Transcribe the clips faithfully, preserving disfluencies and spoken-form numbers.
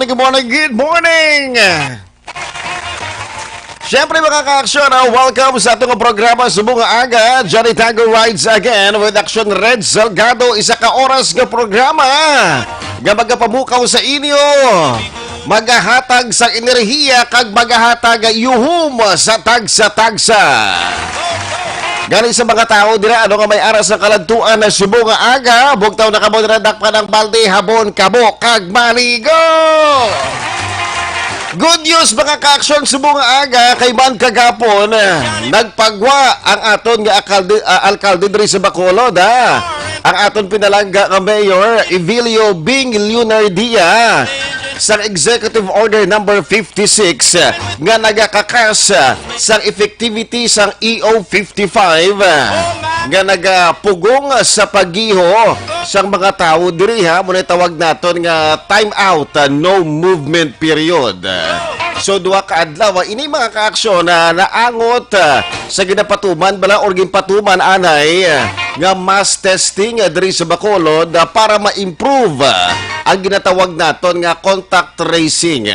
morning, good morning, good morning. Siyempre, mga ka-aksyon, ah, welcome sa atong programa subong nga aga. Johnny Tango rides again with Action Red Salgado. Isa ka oras nga programa nga magapamukaw sa inyo, magahatag sa enerhiya kag magahatag yuhum sa tagsa-tagsa. Gani sa mga tao dira, ano, nga may aras sa kaladtuan na subong nga aga, bugtaw na kamo dira, dakpan ang balde, habon kamo kag maligo. Good news, mga ka-aksyon, subong nga aga, kay man kagapon, ah, nagpagwa ang aton nga alkalde, ah, alkalde diri sa Bacolod, ah. Ang aton pinalangga nga Mayor, Evilio Bing Leonardia, sa Executive Order Number fifty-six, ah, nga nagakakas, ah, sang effectivity sang E O fifty-five, ah, nga nagapugong sa paggiho sang mga tawo diri, ha, muna tawag naton nga time out, ah, no movement period. So, duha ka adlaw, ah, ini mga kaaksyon na naangot, ah, sa ginapatuman bala or ginpatuman anay, ah, nga mass testing, ah, diri sa Bacolod, ah, para ma-improve, ah, ang ginatawag naton nga contact tracing.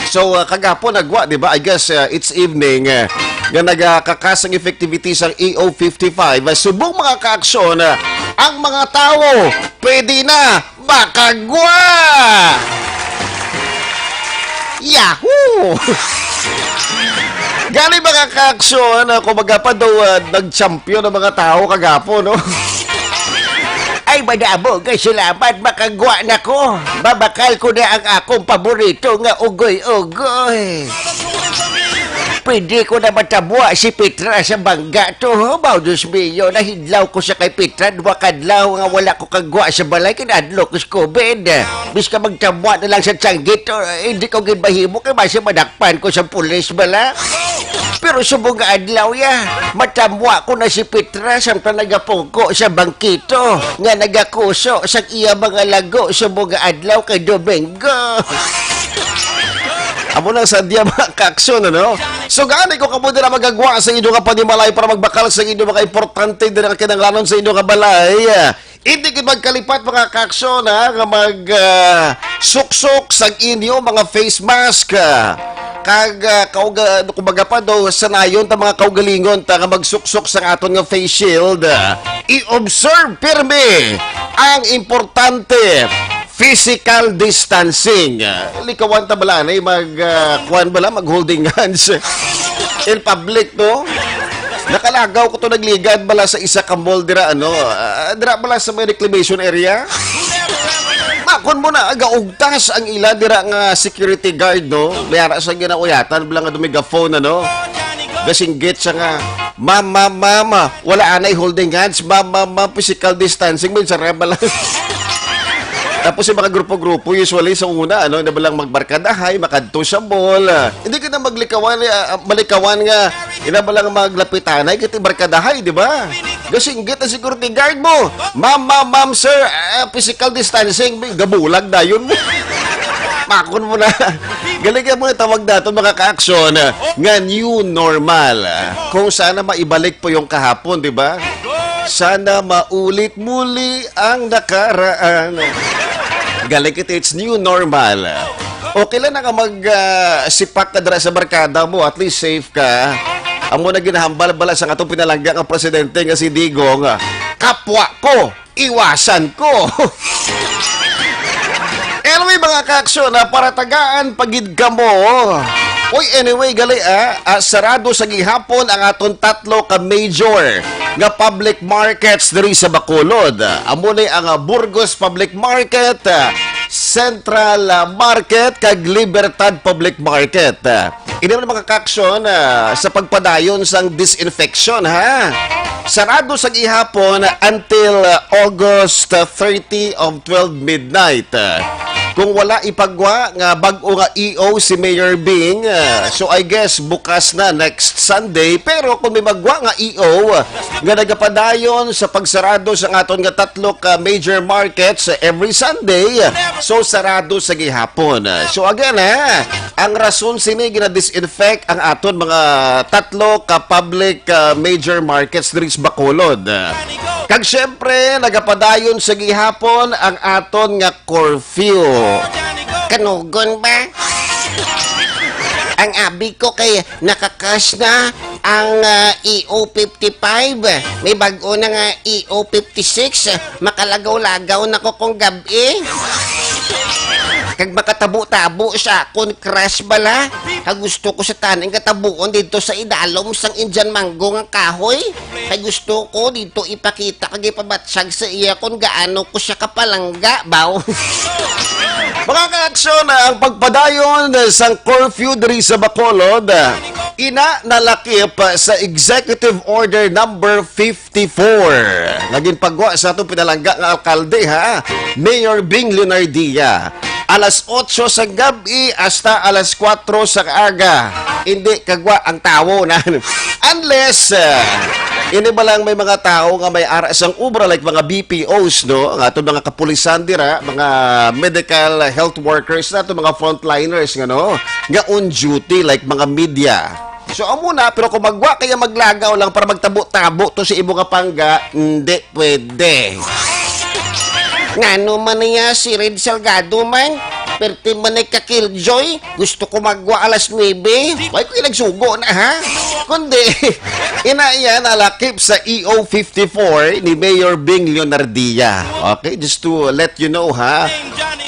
So, uh, kagapon nagwa, di ba? I guess, uh, it's evening, uh, nga nagakakas ang effectivity sang E O fifty-five. Uh, subong mga kaaksyon, uh, ang mga tawo pwede na makagwa! Yahoo! Gani mga kaaksyon, uh, kumbaga pa daw, uh, nag-champion ang mga tawo kagapon, no? Ay, madamo kay salamat, makagwa na ko. Mabakal ko na ang akong paborito nga ugoy-ugoy. Pwede ko na matabwa si Petra sa bangga to, ho? Mao, Diyos mio, nahidlaw ko sa kay Petra, duha kadlaw nga wala ko kagwa sa balay, kinadlo ko sa COVID. Bis ka magtabwa na lang sa tsanggit, oh, hindi ko ginbahimo kay basi madakpan ko sa pulis bala. Pero subong nga adlaw ya, matamwa ko na si Petra samtang nagapungko sa bangkito nga nagakuso sa iya mga lago subong nga adlaw kay Domingo. Amo nang sadya, mga kaaksyon, ano? So, gani ko kamo dira magagwa sa inyo nga panimalay para magbakal sa inyo mga importante dira nga kinahanglanon sa inyo nga balay. Hindi gid magkalipat, mga kaaksyon, ha, nga mag, ah, suksok sa inyo mga face mask, ah, kag, ah, kauga-, kumbaga pa daw, sanayon ta mga kaugalingon ta nga magsuksok sa aton nga face shield, ah. I-observe pirmi ang importante, physical distancing. Ah, likawan ta bala ni mag, ah, kuwan bala, mag holding hands in public, no? Nakalagaw ko to, nagligad bala sa isa ka mall dira, ano, ah, dira bala sa may reclamation area. Makon mo na, gaugtas ang ila dira nga security guard, no? May ara sa ginauyatan bala nga dumiga phone, ano? Gasinggit siya nga, "Ma'am, ma'am, ma'am, ah, wala anay holding hands, ma'am, ma'am, ma'am, physical distancing, may sarap bala." Tapos yung mga grupo-grupo, usually sa una, ano, na balang magbarkadahay, makadto sa mall, ah, hindi ka na maglikawan, ah, ah, malikawan nga, ina ba lang maglapitanay, kiti barkadahay, di ba? Gasinggit ang security guard mo. "Ma'am, ma'am, ma'am, sir, ah, physical distancing." May gabulag dayon mo. Makon mo na. Galing ka mo tawag nato, mga kaaksyon, ah, nga new normal. Ah, kung sana maibalik po yung kahapon, di ba? Sana maulit muli ang nakaraan. Galing kita, it's new normal. Okay lang na ka mag, ah, sipak ka dira sa barkada mo, at least safe ka. Amo na ginahambal bala sa atong pinalangga nga presidente nga si Digong, ah, "Kapwa ko, iwasan ko." Anyway, mga kaaksyon, ah, para tagaan pa gid kamo. Uy, anyway, gali, ah, ah, sarado sa gihapon ang aton tatlo ka major nga public markets diri sa Bacolod. Ah, amo ni ang, ah, Burgos Public Market, ah, Central, ah, Market, kag Libertad Public Market. Ah, ini man, mga kaaksyon, ah, sa pagpadayon sang disinfection, ha? Sarado sa gihapon until, ah, August, ah, thirty of twelve midnight. Ah, kung wala ipagwa nga bag-o nga E O si Mayor Bing, ah, so I guess bukas na next Sunday. Pero kung may magwa nga E O, ah, nga nagapadayon sa pagsarado sa aton nga tatlo ka major markets every Sunday, so sarado sa gihapon. So again, ha, ang rason sini gina-disinfect ang aton mga tatlo ka public, ah, major markets diri sa Bacolod. Kag syempre, nagapadayon sa gihapon ang aton nga curfew. Kanugon ba? Ang abi ko kay naka-crash na ang, ah, E O fifty-five. May bag-o na nga E O fifty-six. Makalagaw-lagaw na ko kung gab-i. Kag makatabo-tabo sa akon crush bala. Ha, gusto ko sa tanan nga tabuon dito sa idalom sang Indian mango nga kahoy. Kay gusto ko dito ipakita kag ipabatyag sa iya kung gaano ko siya kapalangga, baw. Mga kaaksyon, ang pagpadayon sang curfew diri sa Bacolod, ina nalakip sa Executive Order number fifty-four. Nga ginpagwa sa atong pinalangga nga alkalde, ha? Mayor Bing Leonardia. Alas otso sa gab-i hasta alas kuwatro sa aga. Hindi kagwa ang tawo na. Unless, ah, ini ba lang may mga tawo nga may ara sang obra, like mga B P Os, no? Ang aton mga kapulisan dira, mga medical health workers na, aton mga frontliners, nga, no? Nga on duty, like mga media. So, amo na, pero kung magwa kaya maglagaw lang para magtabo-tabo to sa imo nga pangga, hindi pwede. Ngano man niya si Red Salgado man? Perti man ay ka-killjoy. Gusto ko magwa alas nuebe. Why ko nagsugo na, ha? Kundi, ina iya nalakip sa E O fifty-four ni Mayor Bing Leonardia. Okay, just to let you know, ha?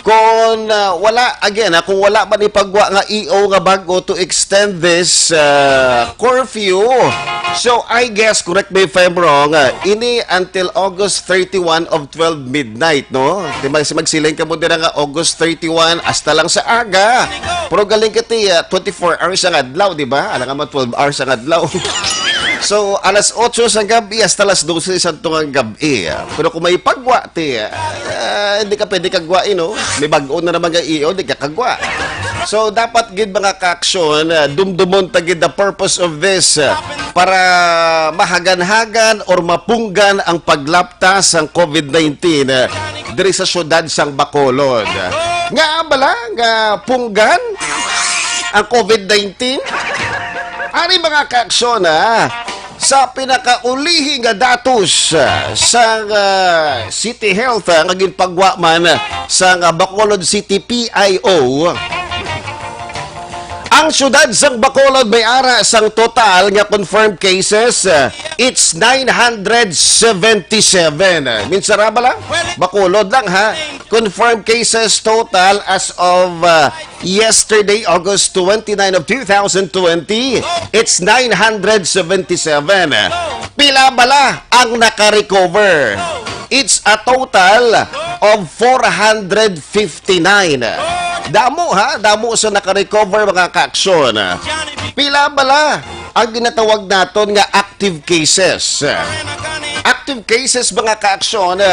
Kung, ah, wala, again, ha, kung wala man ipagwa nga E O nga bago to extend this, ah, curfew, so I guess, correct me if I'm wrong, ah, ini until August thirty-one of twelve midnight, no? Di ba, si magsiling ka mo dira nga August thirty-one, hasta lang sa aga. Pero galing ka ti, ah, twenty-four hours ang adlaw, di ba? Alam nga mo, twelve hours ang adlaw. So, alas otso sa gabi hasta alas dose sa tungang gabi. Pero kung may pagwa, ti, ah, hindi ka pwede kagwain, no? May bag-o na naman nga E O, di ka kagwa. So, dapat gid, mga kaaksyon, ah, dumdumon ta gid the purpose of this, ah, para mahaganhagan or mapunggan ang paglapta sang COVID nineteen, ah, diri sa siyudad sang Bacolod. Nga bala nga punggan ang COVID nineteen? Ari, mga kaaksyon, ah, sa pinakaulihi nga datos, ah, sang, ah, City Health, ah, nga ginpagwa man, ah, sang, ah, Bacolod City P I O, ang siyudad sang Bacolod may ara sang total nga confirmed cases, ah, it's nine hundred seventy-seven. Ah, minsara ba lang? Bacolod lang, ha? Confirmed cases total as of, ah, yesterday, August twenty-nine of two thousand twenty, it's nine hundred seventy-seven. Pila bala ang naka-recover? It's a total of four hundred fifty-nine. Damo, ha? Damo sa naka-recover, mga kaaksyon. Pila bala ang ginatawag naton nga active cases? Active cases, mga kaaksyon,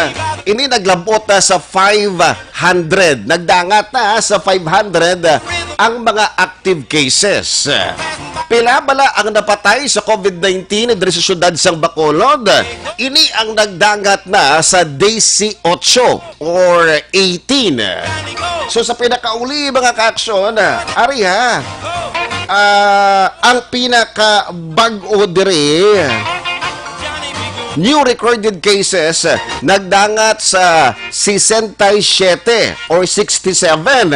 ini naglabot na sa five hundred. Nagdangat na sa five hundred ang mga active cases. Pila bala ang napatay sa COVID nineteen diri sa siyudad sang Bacolod? Ini ang nagdangat na sa disiotso or eighteen. So, sa pinakauli, mga kaaksyon, ari ha, ah, ang pinakabag-o diri, new recorded cases nagdangat sa sesenta y siete or sixty-seven.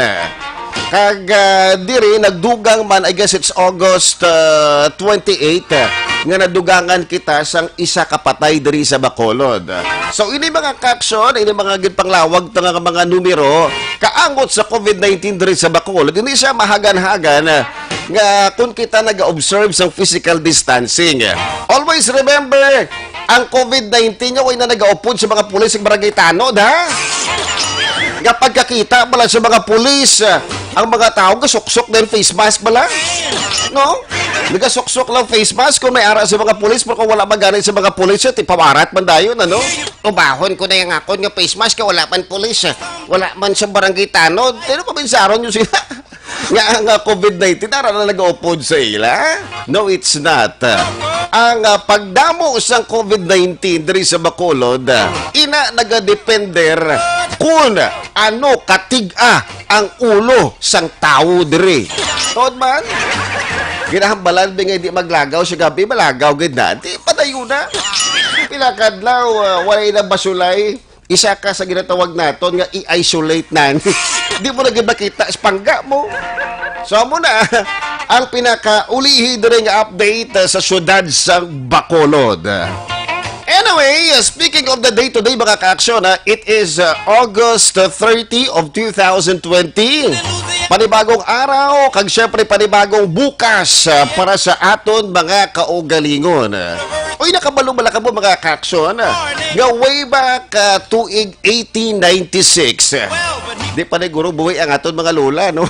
Kag, ah, diri nagdugang man, I guess it's August, ah, twenty-eight, ah, nga nadugangan kita sang isa ka patay diri sa Bacolod. So, ini mga kaaksyon, ini mga ginpanglawag ta nga mga numero, kaangot sa COVID nineteen diri sa Bacolod, hindi siya mahagan-hagan, ah, nga kung kita nag-observe sang physical distancing. Always remember, ang COVID nineteen nga way na nagaupod sa mga pulis sa barangay Tanod, ha? Nga pagkakita pala sa mga pulis, ah, ang mga tao gasuksok din face mask pala. No? Nagasuksok lang face mask kung may ara sa mga pulis, pero kung wala man gani sa mga pulis, eh, ti pawarat man dayon, ano? Ubahon ko na yung akon nga face mask, kay wala man pulis, ah. Wala man sa barangay Tanod. Pero pabinsaron nyo sila. Nga ang, ah, COVID nineteen, ara na nagaupod sa ila? No, it's not. Ang, ah, pagdamo sang COVID nineteen diri sa Bacolod, ah, ina nagadepender kung ano katig-a ang ulo sang tawo diri. Tuod man? Ginahambalan ba nga hindi maglagaw sa gabi? Malagaw gid na. Di, padayon na. Pila ka adlaw, ah, walay na basulay. Isa ka sa ginatawag naton nga i-isolate na. Di mo na gid makita sa pangga mo. So, amo na ang pinakaulihi diri nga update, uh, sa siyudad sa Bacolod. Anyway, uh, speaking of the day today, mga kaaksyon, uh, it is, uh, August thirty of two thousand twenty. Panibagong araw, kag syempre panibagong bukas, uh, para sa aton mga kaugalingon. Uy, nakabalo bala kamo, mga kaaksyon, uh, nga way back, uh, tuig eighteen ninety-six. Di pa na guro buhi ang aton mga lola, no?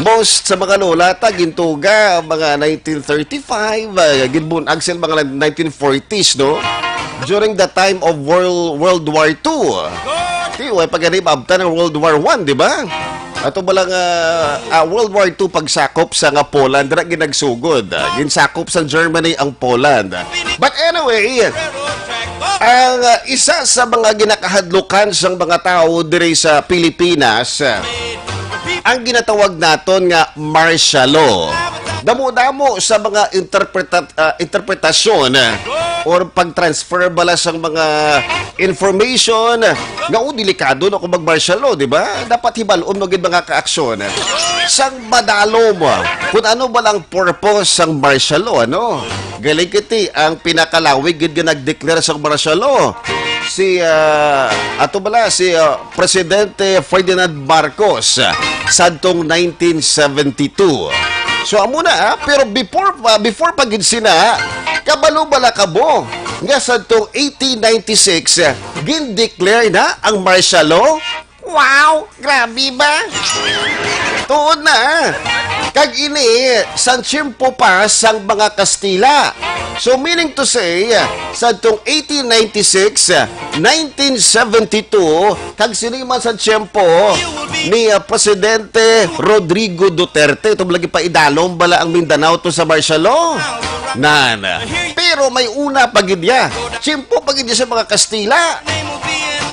Most sa mga lola ta, gintuga, mga nineteen thirty-five, ah, ginbun-ag sila mga nineteen forties, no? During the time of World, World War Two. Di, way pa gani maabtan ang World War One, di ba? Ato ba lang, ah, ah, World War Two pagsakop sa nga Poland, dira ginagsugod. Ah, ginsakop sa Germany ang Poland. But anyway, ang, ah, isa sa mga ginakahadlukan sang mga tawo diri sa Pilipinas, ah, ang ginatawag naton nga martial law. Damo-damo sa mga interpreta-, ah, interpretasyon, ah, or pag-transfer bala sang mga information, nga, oh, delikado na kung mag-martial law, di ba? Dapat hibalon mo gid mga kaaksyon. Sang madalom, kung ano ba lang purpose sang martial law, ano? Galing kiti ang pinakalawig gid nga nag-declare sang martial law. Si, ah, ato bala, si, ah, Presidente Ferdinand Marcos, ah, sadtong nineteen seventy-two. So, amo na, ah, pero before, ah, before pa gid sina, kabalo bala kamo nga sadtong eighteen ninety-six, ah, gin-declare na ang martial law? Wow! Grabe ba? Tuod na, ah. Kag ini, sa tiyempo pa sang mga Kastila. So, meaning to say, ah, sadtong eighteen ninety-six, ah, nineteen seventy-two, kag sini man sa tiyempo ni, ah, Presidente Rodrigo Duterte. Ito lagi pa idalom bala ang Mindanao to sa martial law? Nan. Pero may una pa gid niya. Tiyempo pa gid niya sa mga Kastila.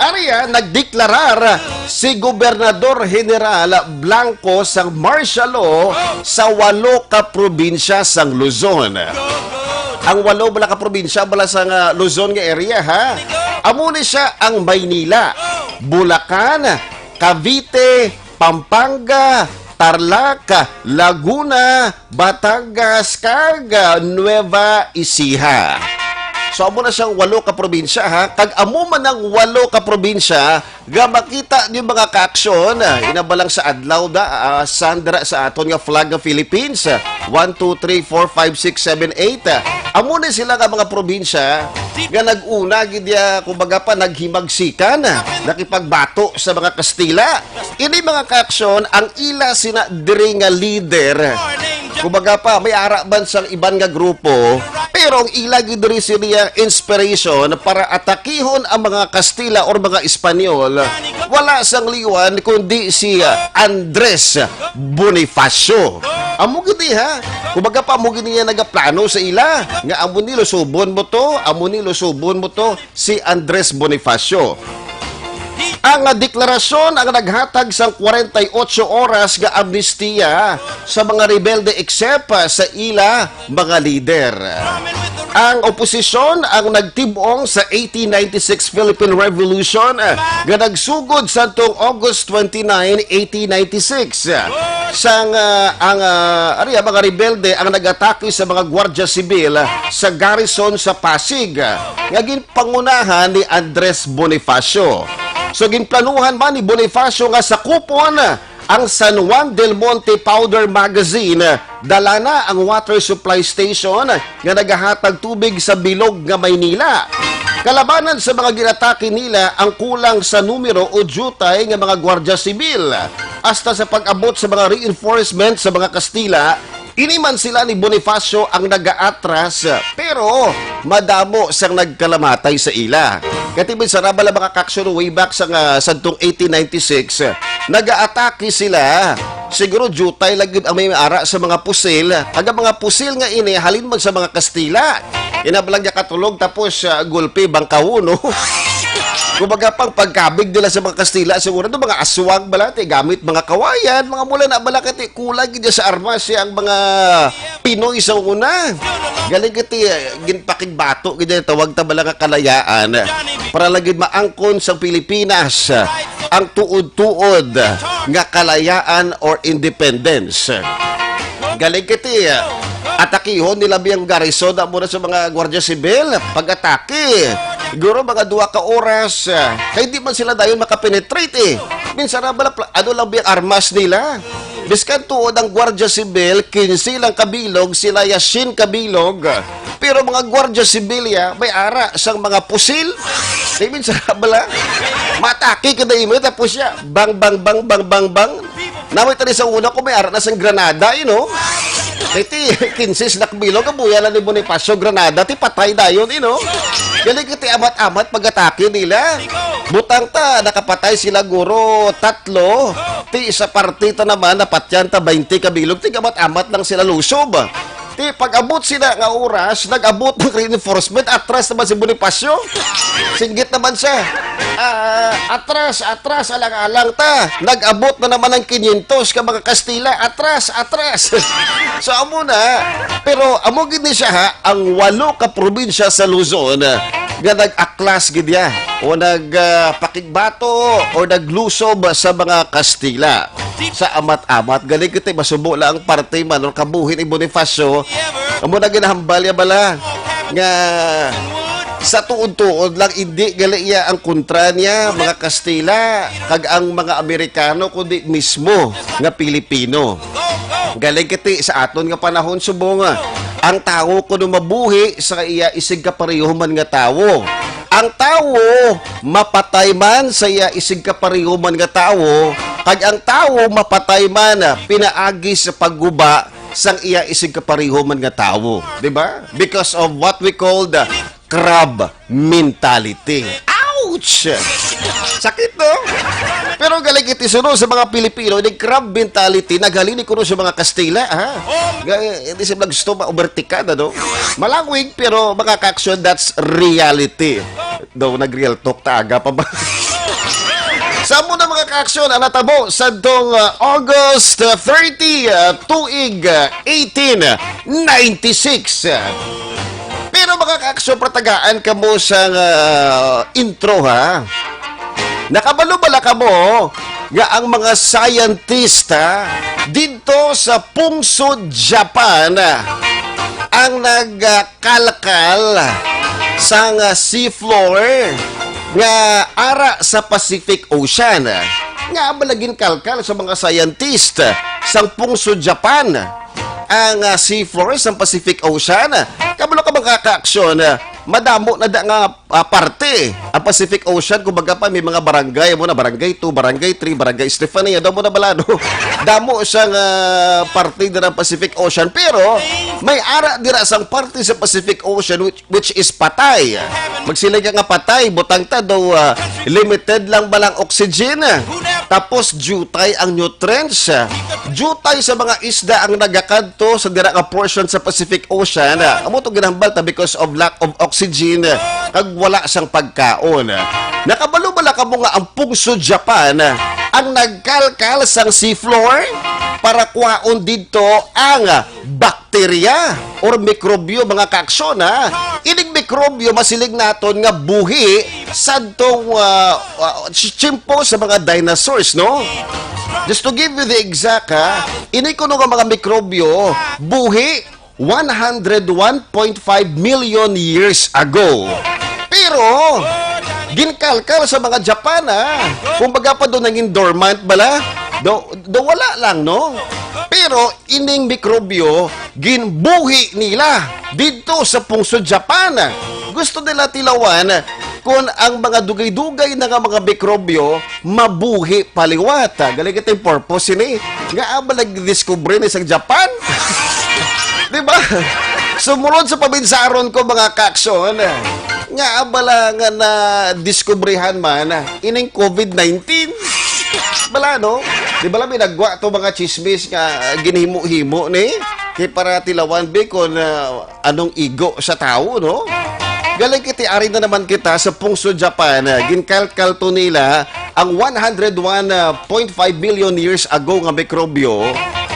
Ariya, nagdeklarar si Gobernador General Blanco sang martial law sa walo ka probinsya sang Luzon. Ang walo bala ka probinsya bala sang, ah, Luzon nga area, ha? Amo ni siya ang Maynila, Bulacan, Cavite, Pampanga, Tarlac, Laguna, Batangas, kag, ah, Nueva Ecija. So, amo na siyang walo ka probinsya, ha? Kag amo man ang walo ka probinsya nga makita niyo mga kaaksyon, ah, ina bala sa adlaw da, ah, sandra sa aton nga flag nga Philippines, ah, one, two, three, four, five, six, seven, eight, ah. Amo ni sila nga mga probinsya nga nag-una gid, ah, kumbaga pa, naghimagsikan, ah, nakipagbato sa mga Kastila. Ini mga kaaksyon ang ila sina diri nga leader. Kumbaga pa, may ara man sang iban nga grupo, pero ang ila gid diri sini ang inspiration para atakihon ang mga Kastila or mga Espanyol. Wala sang liwan kundi si, ah, Andres Bonifacio. Amo gid ni, ha? Kumbaga pa, amo gid niya nagaplano sa ila nga amo ni lusubon mo to, amo ni lusubon mo to. Si Andres Bonifacio. Ang deklarasyon ang naghatag sang kwarenta y ocho oras nga amnestiya sa mga rebelde except sa ila mga lider. Ang oposisyon ang nagtib-ong sa eighteen ninety-six Philippine Revolution, eh, nga nagsugod sadtong August twenty-nine, eighteen ninety-six. Sang, ah, ang, ah, ari, ang mga rebelde ang nag-atake sa mga gwardya sibil sa garrison sa Pasig, ah, nga ginpangunahan ni Andres Bonifacio. So, ginplanuhan man ni Bonifacio nga sakupon ang San Juan del Monte Powder Magazine, dala na ang water supply station nga nagahatag tubig sa bilog nga Maynila. Kalabanan sa mga ginatake nila ang kulang sa numero o diutay nga mga gwardya sibil. Hasta sa pag-abot sa mga reinforcement sa mga Kastila, ini man sila ni Bonifacio ang nagaatras, pero madamo sang nagkalamatay sa ila. Kay ti binsara bala, mga kaaksyon, way back sa nga, sadtong eighteen ninety-six, nagaatake sila. Siguro diutay lang gid ang may ara sa mga pusil. Kag ang mga pusil nga ini halin man sa mga Kastila. Ina bala nga katulog tapos, ah, gulpi, bangkaw, no? Kumbaga, pang pagkabig nila sa mga Kastila, siguro, no, mga aswang bala, ti gamit mga kawayan, mga mula na bala, kay ti kulang gid sa armas siya ang mga Pinoy sa una. Galing kay ti, ah, ginpakigbato gid ang tawag ta bala nga kalayaan. Para lang gid maangkon sa Pilipinas ang tuod-tuod nga kalayaan or independence. Galing kay ti, atakihon nila biyang garrison, amo na sa mga gwardya sibil. Pag-atake, siguro mga duha ka oras, kay di man sila dayon makapenetrate, eh. Minsan na bala, pla-, ano lang biyang armas nila. Biskan tuod ang gwardya sibil, kinse lang kabilog, sila ya siyam kabilog. Pero mga gwardya sibil ya, may ara sang mga pusil. Di minsan na bala, matake ka na imo, tapos siya, bang, bang, bang, bang, bang, bang. Nawit tani sa una ko, may ara na sang granada, you know? Iti, kinse sila kabilog, kabuya lang ni Bonifacio, granada, ti patay dayon, you know? Galing kay ti amat-amat pag-atake nila. Butang ta, nakapatay sila, guro, tatlo. Ti sa parte ta naman, napatyan ta, baynte kabilog. Ti amat-amat lang sila lusob. Ti pag-abot sila nga oras, nag-abot ang reinforcement, atras naman si Bonifacio. Singgit naman siya. Ah, atras, atras, alang-alang ta. Nag-abot na naman ang kinyentos ka mga Kastila. Atras, atras. So, amo na. Pero amo gid ni siya, ha, ang walo ka probinsya sa Luzon, ah, nga nag-aklas gid ya o nag, ah, pakigbato o naglusob sa mga Kastila. Sa amat-amat, galing kita masubo lang ang parte man or kabuhi ni Bonifacio. Amo na ginahambal niya bala nga sa tuod-tuod lang, hindi gali iya ang kontra niya, mga Kastila, kag ang mga Amerikano, kundi mismo nga Pilipino. Galing kiti sa aton nga panahon, subong, ang tawo kuno mabuhi sa iya isig kapareho man nga tawo. Ang tawo mapatay man sa iya isig kapareho man nga tawo, kag ang tawo mapatay man pinaagi sa pagguba sang iya isig kapareho man nga tawo, di ba? Because of what we call the crab mentality. Ouch! Sakit, no? Pero galing iti suno sa mga Pilipino, the crab mentality, naghalin kuno sa mga Kastila, ha? Ga-, hindi sila gusto ma-overtikan, ano? Malangwig, pero mga kaaksyon, that's reality. Daw nag-real talk ta, aga pa ba? Sa amo na, mga kaaksyon, ang natabo sadtong, ah, August, ah, thirty, ah, tuig, ah, eighteen ninety-six. Pero, mga kaaksyon, patagaan kamo sa, ah, intro, ha? Nakabalo bala kamo nga ang mga scientist, ha, didto sa Pungsod, Japan, ang nag, ah, kalkal sang seafloor nga ara sa Pacific Ocean. Nga bala ginkalkal sa mga scientist sang Pungsod, Japan ang, ah, seafloor sang Pacific Ocean. Kabalo ka, mga kaaksyon, madamo na da nga, ah, parte ang Pacific Ocean. Kumbaga pa, may mga barangay, amo na, Barangay two, Barangay three, Barangay Estefania, damo na bala, no? Damo siyang, ah, parte dira ang Pacific Ocean, pero may ara dira sang parte sa Pacific Ocean which, which is patay. Magsiling ka nga patay, butang ta daw, ah, limited lang bala ang oxygen. Tapos diutay ang nutrients. Diutay sa mga isda ang nagakadto sa dira nga portion sa Pacific Ocean. Amo to ginahambal ta because of lack of oxygen, kag wala sang pagkaon. Nakabalo bala kamo nga ang Pungsod, Japan ang nagkalkal sang seafloor para kuhaon didto ang bak- bakterya or mikrobyo, mga kaaksyon, ha? Ining mikrobyo, masiling naton nga buhi sadtong, ah, ah, tiyempo sa mga dinosaurs, no? Just to give you the exact, ha? Ini kuno nga mga mikrobyo, buhi one hundred one point five million years ago. Pero, ginkalkal sa mga Japan, ha? Kumbaga pa doon nangin dormant bala. Do, do wala lang, no? Pero, ining mikrobyo, ginbuhi nila dito sa pungsod Japan. Gusto nila tilawan kung ang mga dugay-dugay na nga mga mikrobyo mabuhi paliwat. Galing ito yung purpose ini. Nga ba nagdiskubre ni sa Japan? Di ba? Sumulod sa pabinsaron ko, mga kakson, nga abala nga na diskubrihan man ining covid nineteen. Bala, no? Di bala, may nagwa to mga chismis nga ginhimo-himo ni? Kay para tilawan, be, kung, ah, anong igo sa tawo, no? Galing kiti, ari na naman kita sa Pungso, Japan. Ginkalkal to nila ang one hundred one point five billion years ago nga mikrobyo.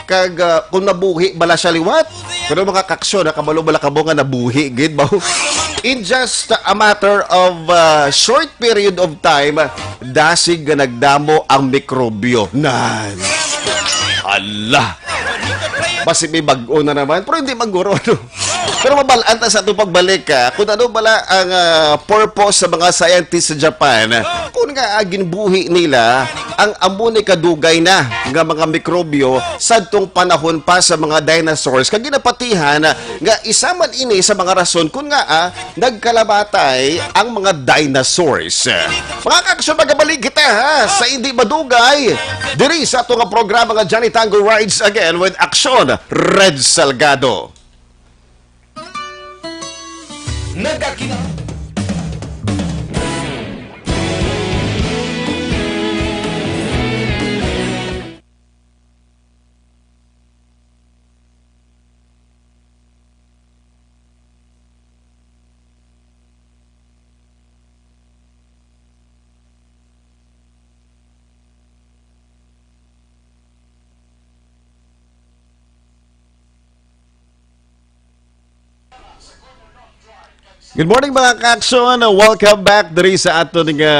Kag, ah, kung nabuhi bala siya liwat, pero mga kaksyo, nakabalo bala kamo nga nabuhi gid ba? In just a matter of, ah, short period of time, dasig nga nagdamo ang mikrobyo. Nan. Ala. Basi may bag-o na naman. Pero hindi man guro, no? Pero mabalaan ta sa atong pagbalik, ah, kung ano bala ang, ah, purpose sa mga scientists sa Japan. Kung nga, ah, ginbuhi nila ang amo ni kadugay na nga mga mikrobyo sadtong panahon pa sa mga dinosaurs. Kag ginapatihan nga isa man ini sa mga rason kung nga, ah, nagkalamatay ang mga dinosaurs. Mga kaksyon, magabalik kita, ha, sa hindi madugay diri sa ato nga programa nga Johnny Tango Rides Again with Aksyon Red Salgado. Nagakita. Good morning, mga ka-aksyon. Welcome back diri sa aton nga,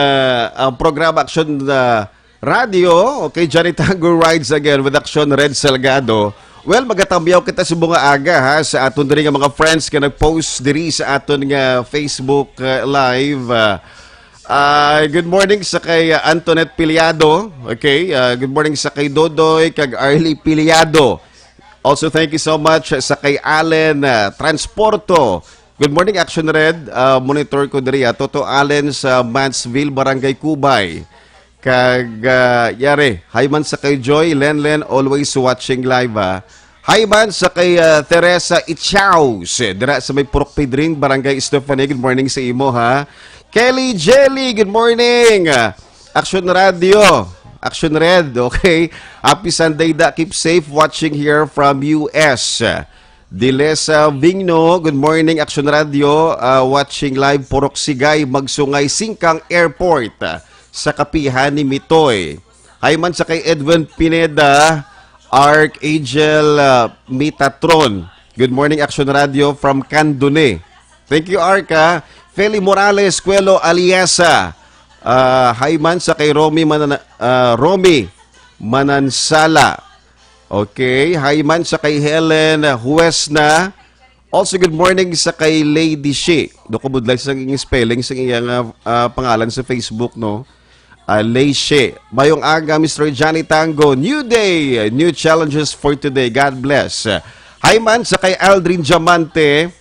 ah, programa, Aksyon, ah, Radio. Okay, Johnny Tango Rides Again with Aksyon Red Salgado. Well, magatamyaw kita sa mga aga, ha, sa aton diri nga mga friends nga nag-post diri sa aton nga Facebook, ah, Live. Ah, ah, good morning sa kay, ah, Antoinette Piliado. Okay, ah, good morning sa kay Dodoy, kag Arlie Piliado. Also, thank you so much sa kay Allen, ah, Transporto. Good morning, Action Red. Ah, monitor ko diri, ah. Toto Allen sa Mansville, Barangay Cubay. Kag, ah, yari, hi man sa kay Joy Lenlen, always watching live, ah. Hi man sa kay, ah, Teresa Ichaus, eh, dira sa may Purok Pedring, Barangay Estefania. Good morning sa imo, ha. Kelly Jelly, good morning. Ah, Action Radio, Action Red, okay? Happy Sunday da. Keep safe, watching here from U S. Dilesa Vigno, good morning, Action Radio. Ah, watching live, Purok Sigay, Magsungay, Singkang Airport, ah, sa kapihan ni Mitoy. Hi man sa kay Edwin Pineda, Archangel, ah, Mitatron. Good morning, Action Radio from Candone. Thank you, Arca. Feli Morales, Kuelo Aliesa. Ah, hi man sa kay Romy Manan-, ah, Romy Manansala. Okay, hi man sa kay Helen Huesna. Also, good morning sa kay Lady Shi. Do ko budlay sa iyang spelling sa iyang, ah, ah, pangalan sa Facebook, no? Ah, Lady Shi. Mayong aga, Mister Johnny Tango. New day, new challenges for today. God bless. Hi man sa kay Aldrin Diamante,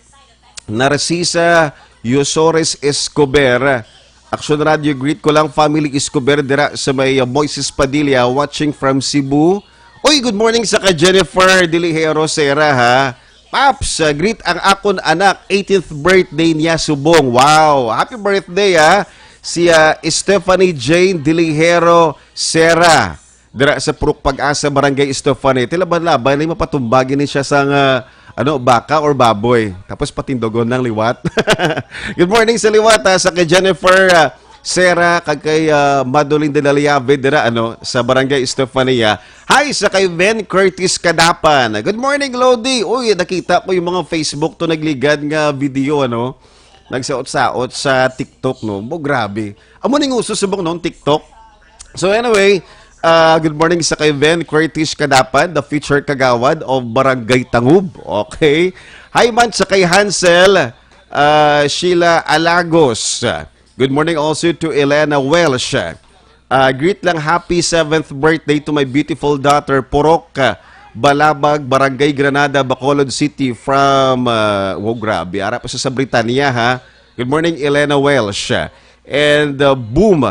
Narcisa Yosores Escobar. Action Radio, greet ko lang family Escobar dira sa may, uh, Moises Padilla, watching from Cebu. Uy, good morning sa ka Jennifer Dilihero Sera, ha. Paps, uh, greet ang akon anak, eighteenth birthday niya subong. Wow, happy birthday, ha. Si, uh, Stephanie Jane Dilihero Sera. Dira sa Purok Pag-asa, Barangay Estefan, eh. Tila ba laban ay mapatumbagin ni siya sa nga, ano, baka or baboy. Tapos patindogon ng liwat. Good morning sa liwat, ha, sa kay Jennifer, ah, Sera, kag kay, ah, Madeline de la Llave dira, ano, sa Barangay Estefania. Hi sa kay Ben Curtis Kadapan. "Good morning, Lodi." Uy, nakita ko yung mga Facebook to nagligad nga video, ano, nagsaot-saot sa TikTok, no? Mo, grabe. Amo ning uso subong noon, TikTok. So anyway, ah, good morning sa kay Ben Curtis Kadapan, the future kagawad of Barangay Tangub. Okay. Hi man sa kay Hansel, ah, Sheila Alagos. Good morning also to Elena Welsh. Ah, greet lang, "Happy seventh birthday to my beautiful daughter, Purok, ah, Balabag, Barangay Granada, Bacolod City," from, ah, wow, grabe. Ara pa sa, sa Britanya, ha? Good morning, Elena Welsh. And, ah, Boom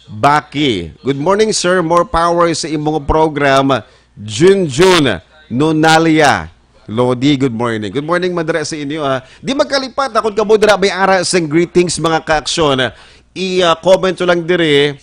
Baki. "Good morning, sir. More power sa imong program. Junjun Nunalia." Lodi, good morning. Good morning, madra sa inyo, ha. Di magkalipat, akon kamo dira may ara sang greetings, mga kaaksyon. I-, ah, comment nyo lang diri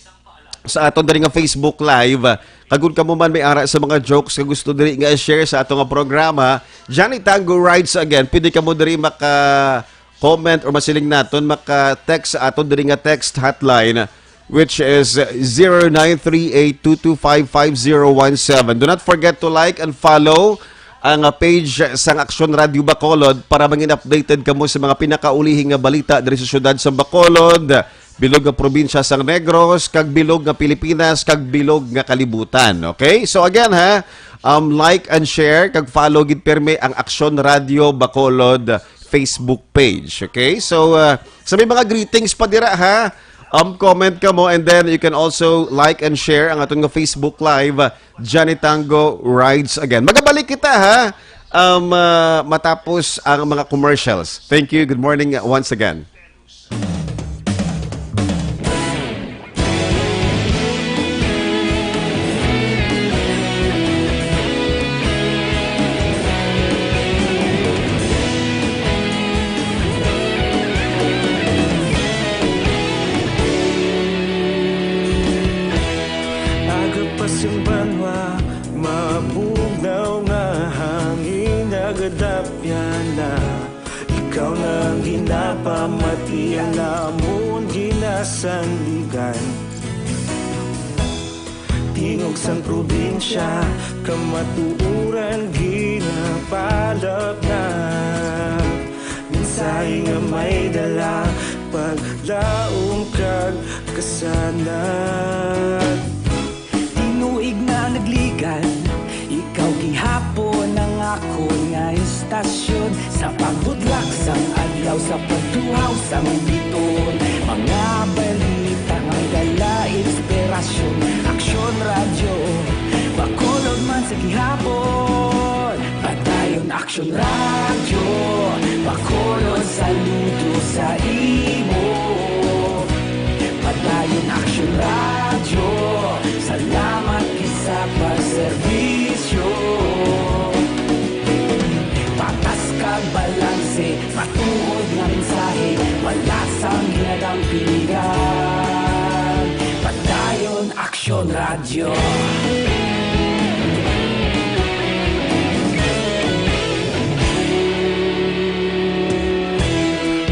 sa aton diri nga Facebook Live. Kag kon kamo man may ara sa mga jokes nga gusto diri nga i-share sa ato nga programa, Johnny Tango Rides Again. Pwede kamo diri maka-comment or masiling naton, maka-text sa aton diri nga text hotline, which is zero nine three eight two two five five zero one seven. Do not forget to like and follow ang, ah, page sang Aksyon Radio Bacolod para mangin updated kamo sa mga pinakaulihing nga balita diri sa siyudad sa Bacolod, bilog nga probinsya sang Negros, kag bilog nga Pilipinas, kag bilog nga kalibutan. Okay? So again, ha, um, like and share, kag follow gid pirmi ang Aksyon Radio Bacolod Facebook page. Okay? So, uh, sa may mga greetings pa dira, ha, um, comment kamo, and then you can also like and share ang aton nga Facebook Live, uh, Johnny Tango Rides Again. Magabalik kita, ha, um, uh, matapos ang mga commercials. Thank you. Good morning, uh, once again. Aga pa sing banwa, mabugnaw nga hangin nagadapyan na. Ikaw na ang ginapamati, ang amon ginasandigan. Tingog sang probinsya, kamatuoran ginapalapnag. Mensahe nga may dala, paglaom kag kasanag. Tinuig na nagligad, ikaw gihapon ang akon nga istasyon. Sa pagbutlak sang adlaw, sa pagtuhaw sang biton, mga balita nga may dala inspirasyon. Aksyon Radyo, Bacolod man sa gihapon. Padayon Aksyon Radyo, Bacolod, saludo sa imo. Padayon Aksyon Radyo, salamat gid sa pagserbisyo. Patas kag balanse, matuod nga mensahe, wala sang ginadampigan. Padayon Aksyon Radyo.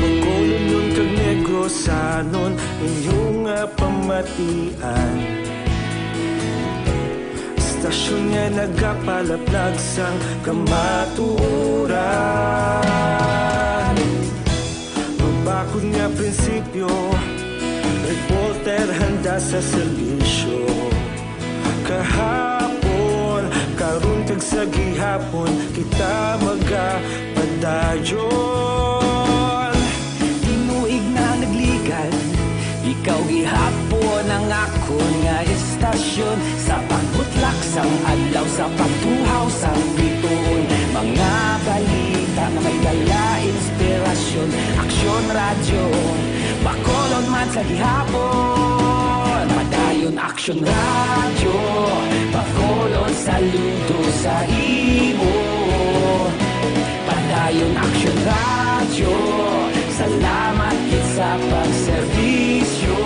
Bacolodnon kag Negrosanon, inyo nga pamatian. Istasyon nga nagapalaplag sang kamatuoran. Mabakod nga prinsipyo, reporter handa sa serbisyo. Kahapon, karon kag sa gihapon, kita magapadayon. Tinuig na nagligad, ikaw gihapon ang akon nga istasyon. Sa pagbutlak sang adlaw, sa pagtuhaw sang bituon, mga balita nga may dala inspirasyon. Aksyon Radyo, Bacolod man sa gihapon. Padayon Aksyon Radyo, Bacolod, saludo sa imo. Padayon Aksyon Radyo, salamat gid sa pagserbisyo.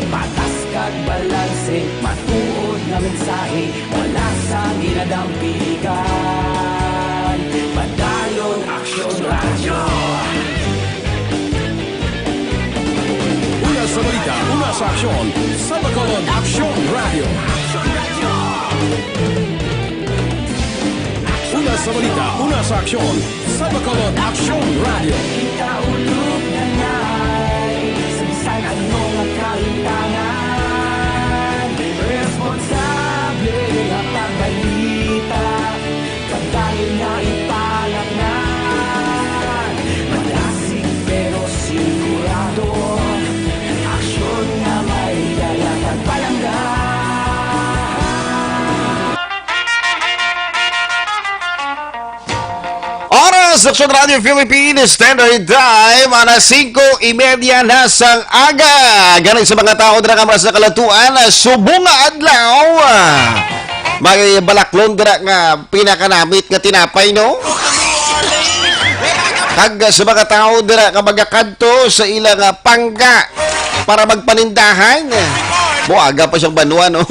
Patas kag balanse, matuod nga mensahe, wala sang ginadampigan. Padayon Aksyon Radyo. Aksyon sa Bacolod, Aksyon Radio. Una sa balita, una sa aksyon sa Bacolod, Aksyon Radio. Ikaulog na ngay sa bisan ano nga kahitangan. Responsable nga pagbalita. Kadali nga ipalangnan, malasig pero sigurado. Aksyon nga may dala kag palangga. Oras, Aksyon Radio Philippines, Standard Time, alas singko y media na sang aga. Galing sa mga tao dira nga mga sa kalatuan, subong nga adlaw. May balaklon dira nga pinakanamit nga tinapay, no? Kag sa mga tao dira nga magakadto sa ila nga pangga para magpanindahan. Buaga pa siyang banwa, no?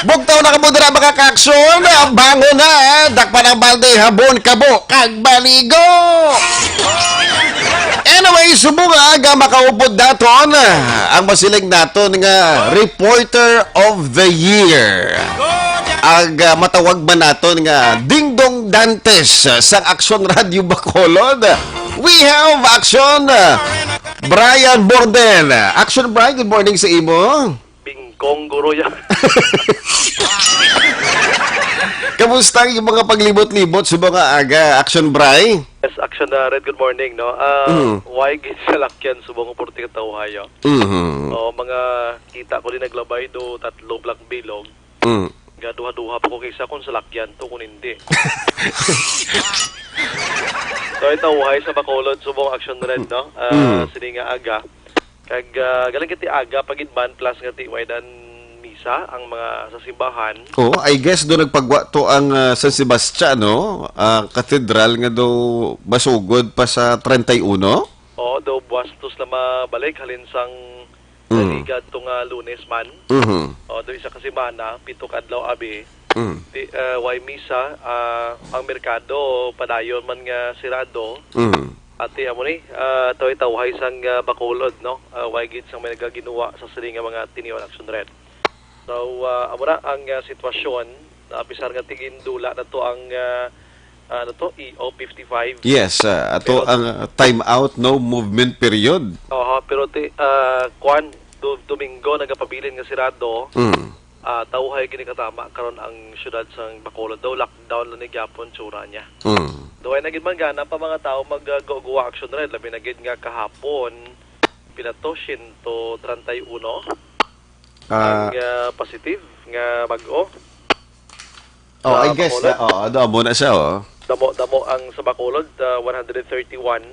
Bugtaw na kamo dira, mga kaaksyon. Bangon na, dakpan ang balde, habon, kabo, kag maligo. Anyway, subong nga aga makaupod naton ang masiling naton nga Reporter of the Year. Ang, ah, matawag man naton nga Dingdong Dantes, ah, sang Aksyon Radio Bacolod. We have Aksyon, ah, Brian Borden. Aksyon Brian, good morning sa imo. Bingkong, guro, ya. Kamusta ang mga paglibot-libot sa mga aga, Aksyon Bray? Yes, Aksyon, ah, Red, good morning, no? Ah, Mm. Why gid salakyan subong nga purti ka tawhay, ah? Mhm. O, mga kita ko din naglabay do tatlo black bilog. Mm. Nga duha-duha pa ko kaysa kung salakyan to, kung hindi. So, ito, uhay sa Bacolod, subong Aksyon Red, no? Ah, Mm. sini nga aga. Kag, ah, galing kiti aga, pag-idman, plus nga ti, way dan misa ang mga sa simbahan. Oh, I guess do nagpagwa to ang, ah, San Sebastian, no? Ah, Cathedral nga do masugod pa sa treinta y uno? Oo, do buwas to sila mabalik, halin sang Mm. Naliga to nga Lunes man. Mhm. O, do isa ka semana, pito ka adlaw abi. Mm. Ti, ah, way misa, ah, ang merkado padayon man nga sirado. Mm. Ati amo ni, ah, tawhay-tawhay sang, ah, Bacolod, no? Ah, way gid sang may nagaginuwa sa sini nga mga tinion Action Red. So, ah, amo na ang, ah, sitwasyon. Ah, pisar nga tigindula na to ang, ah, ano to, E O fifty-five. Yes, ah, ato Pero ang, ah, time out, no movement period. Oho, pero ti, ah, kwan, do-, Domingo nagapabilin nga sirado. Mm. Ah, tawhay gini katama karon ang siyudad sang Bacolod. Daw lockdown lang ni gyapon tsura niya. Mm. Daw ay na gid man gana pa mga tao mag, ah, go-, guwa action red, labi na gid nga kahapon pila to, siyento treinta y uno Ah. ang, ah, positive nga bag-o. Oh, I Sa guess Bacolod? na, oo, do amo na siya, oh. Damo, damo ang sa Bacolod, ah, one hundred thirty-one.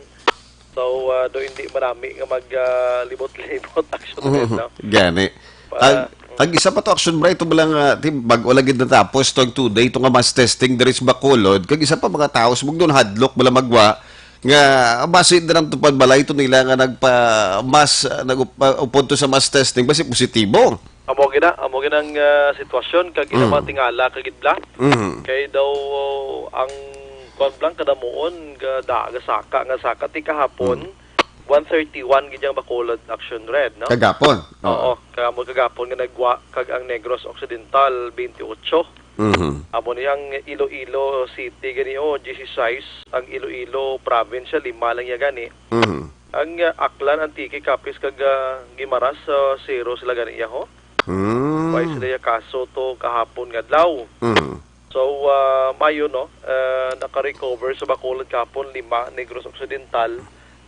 So, ah, do hindi marami nga mag, ah, libot-libot action Mhm. din, no? Gani. Para Ang, ang isa pa to, action bright, ito ba lang, ah, ti, bag-o lang gid natapos to ang two-day, ito nga mass testing diri sa Bacolod. Kag isa pa mga tao, subog doon hadlok, bala magwa, nga basi na lang to pagbalay to nila nga nagpa-mass, ah, nag-, ah, upod to sa mass testing, basi positibo. Amo gina, amo ginang, ah, sitwasyon, kag ina Mm. mga tingala, kag idla. Mhm. Kay daw, ang kuwan lang, kadamuon, ga, da, gasaka, nga saka, ti kahapon, Mm. one thirty-one gid ang Bacolod Action Red, no? Kagapon. Oo, Oo. kamo kagapon nga nagwa, kag ang Negros Occidental, twenty-eight. Mhm. Amo ni ang Iloilo City gani, oh, dieciséis, ang Iloilo Province, lima lang ya gani. Mhm. Ang, ah, Aklan, Antique, Capiz, kag, ah, Guimaras, ah, zero sila gani ya, ho. Mm. Way sila ya kaso to kahapon nga adlaw. Mhm. So, ah, mayo, no? Ah, naka-recover sa Bacolod kahapon, lima, Negros Occidental,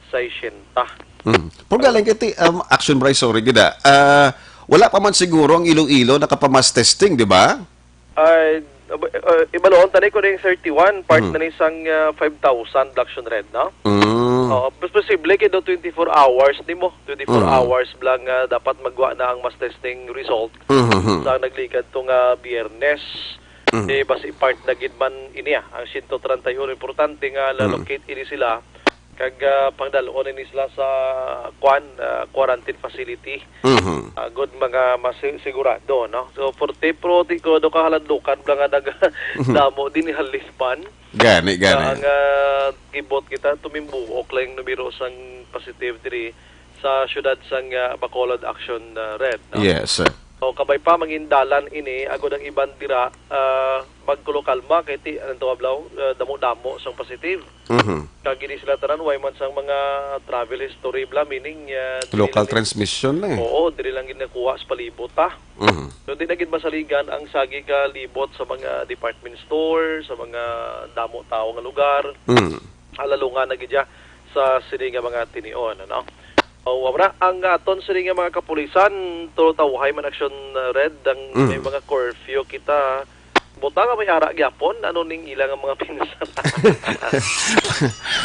sesenta. Mhm. Pero galing kay ti, um, action bright, sorry gid, ah. Ah, wala pa man siguro ang Iloilo nakapamass testing, di ba? Ay, ab-, uh, ibaluon tani ko ning thirty-one, part Mm. na ni sang, uh, five thousand Black Action Red, no? Mm. Oo, mas posible kay daw twenty-four hours, di mo? Twenty-four Mm. hours lang, uh, dapat magwa na ang mass testing result Mhm. sa nagligad to nga Biyernes. Mhm. Eh, basi part na gid man ini, ah, ang siyento treinta y uno. Importante nga Mm. la-locate ini sila. Kag, ah, pangdalon ini sila sa, kwan, ah, quarantine facility. Mhm. Ah, good mga masi-, sigurado, no? So, forte, pero di ko do kahaladlukan bala nga nag-, Mhm. damo din ni Halispan. Gani, gani. Ang, ah, kibot kita, tumimbuok lang yung numero sang positive diri sa siyudad sang, ah, Bacolod Action, ah, Red, no? Yes. So, kabay pa, mangin dalan ini, agod ang iban dira, ah, magkulokalma, kay ti, anong tawag, Blau? Ah, damo-damo sang positive. Mhm. Kag ini sila tanan, way man sang mga travel history, bla, meaning, ah, diri Local lang gid, transmission lang eh. Oo, diri lang gid nakuha sa palibot, ha? Mhm. So, di na gid masaligan ang sagi ka libot sa mga department store, sa mga damo tawo nga lugar. Mhm. Alalungan na gid siya sa sini nga mga tinion, ano? O, wala, ang aton sini nga mga kapulisan, to tawhay man action, uh, Red, ang may Mm. mga curfew kita. Buta nga may ara gyapon, ano ning ila nga mga pinsan?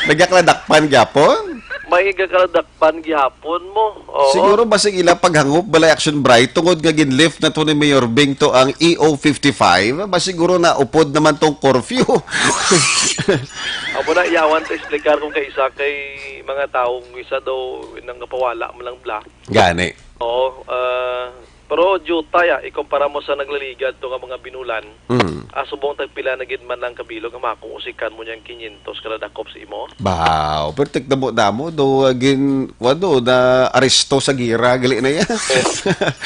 Nagakaladakpan gyapon? May gakaladakpan gyapon mo. Oo. Siguro basig ila paghangop balay action bright tungod nga ginlift na to ni Mayor Bing to ang E O fifty-five. Ba siguro na upod naman tong curfew. Amo na, yawan ta explicar kung kaisa kay mga taong isa daw nang kapawala mo lang bla. Gani. Oo, ah, pero juta ya, ikumpara mo sa naglaligad to nga mga binulan, Mm. ah, subong tagpila na gid man ang kabilog nga makausikan mo niyang quinientos kada dakop sa imo. Baw, pero tikdamo-damo do, ah, gin, kuwan do, na aresto sa gira, gali na yan. Oh.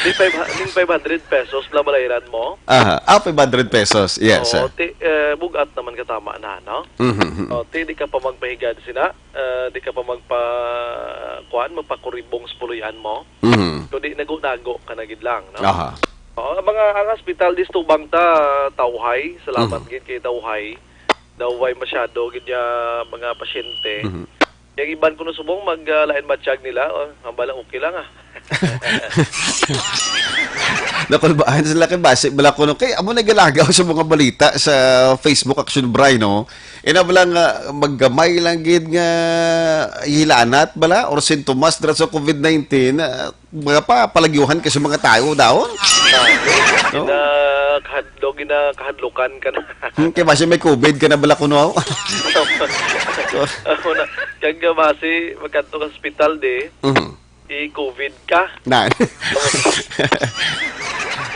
Di five, ning five hundred pesos na balayran mo? Aha, ah, five hundred pesos, yes. Oo, sir. Ti, eh, bugat naman katama na, no? Mhm, mhm. Oh, ti, di ka pa magpahigad sina, eh, di ka pa magpa, kuwan, magpakuribong sa puloy-an mo. Mhm. Kundi nago-nago ka na gid lang, no? Aha. Oo, ang mga, ang hospital dis tubang ta, Tauhay, salamat Mhm. gid kay Tauhay. Daw way masyado gid niya mga pasyente. Mhm. Yung iban kuno subong mag, ah, lain matsyag nila, oh, ang bala okay lang, ah. Nakulbaan sila kay basi bala kuno kay amo nagalagaw sa mga balita sa Facebook Action Bray, no? Ina bala nga maggamay lang gid nga hilanat bala or sintomas dira sa covid nineteen, ah, mga pa palagyuhan kay sa mga tawo daw. Ah, No? ginakahadlok, ginakahadlukan ka na. Hmm, kay basi may covid ka na bala kuno. Amo na, kag basi magkadto ka sa ospital di, Mhm. i-covid ka. Na.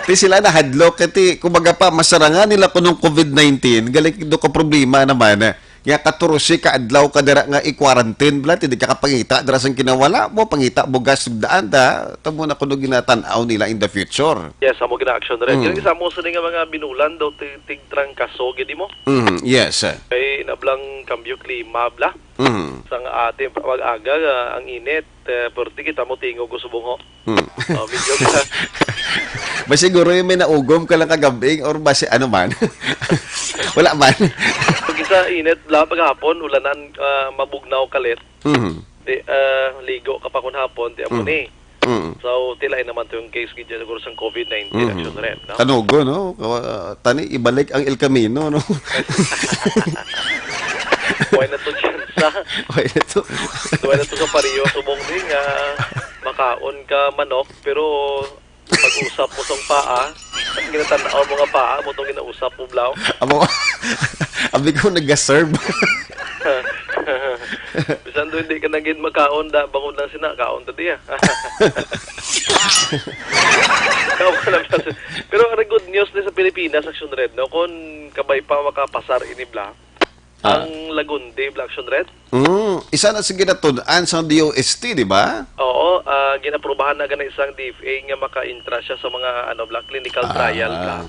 Ti sila nahadlok, kay ti, kumbaga pa, masarangan nila kunong covid nineteen, galing do ka problema naman, eh. Nga katorse ka adlaw ka dira nga i-quarantine, bala, ti di ka kapangita dira sang kinawala mo, pangita mo gas ug daan, da. Tamo na kuno ginatan-aw nila in the future. Yes, amo gina-action rin. Mm. Yung isa mo sa nga mga binulan daw, ti-, tigtrangkaso, gid mo? Mm, yes, sir. Kay nablang kambyo klima, bla. Mm. Sang ating pag-aga, ah, ang init, eh, perti kita mo tingog ko subong ho. Hmm. Oh, medyo ka. Ba siguro yung may naugom ka lang kagabi or ba si ano man? Wala man. Pag isa init, la paghapon, ulanan, ah, mabugnaw kalit. Mhm. Di, ah, ligo ka pa kun hapon, di amo Mhm. ni. Mhm. So, tilay naman to yung case gid siguro sang covid nineteen Mhm. action rin, no? Tanugo, no? Kawa-, tani, ibalik ang El Camino, no? Why na to, Chance? Why na to? Why na to sa pariyo, subong din nga makaon ka manok, pero pag-usap mo sang paa, ang ginatanaw mo nga paa, mo tong ginausap mo, blaw. Amo, abi ko nagaserve. Bisan doon, hindi ka na gid makaon, da, bangod lang sina, kaon ta diya. Kaon ka lang sa-, pero ang good news ni sa Pilipinas, Action Red, no? Kung kabay pa makapasar ini, bla, Ah. Ang Lagundi, bla, Action Red? Mm, isa na sa ginatun-an sa D O S T, di ba? Oo, ah, ginaprubahan na gani sang D F A nga maka-intra siya sa mga, ano, bla, clinical trial, bla. Ah.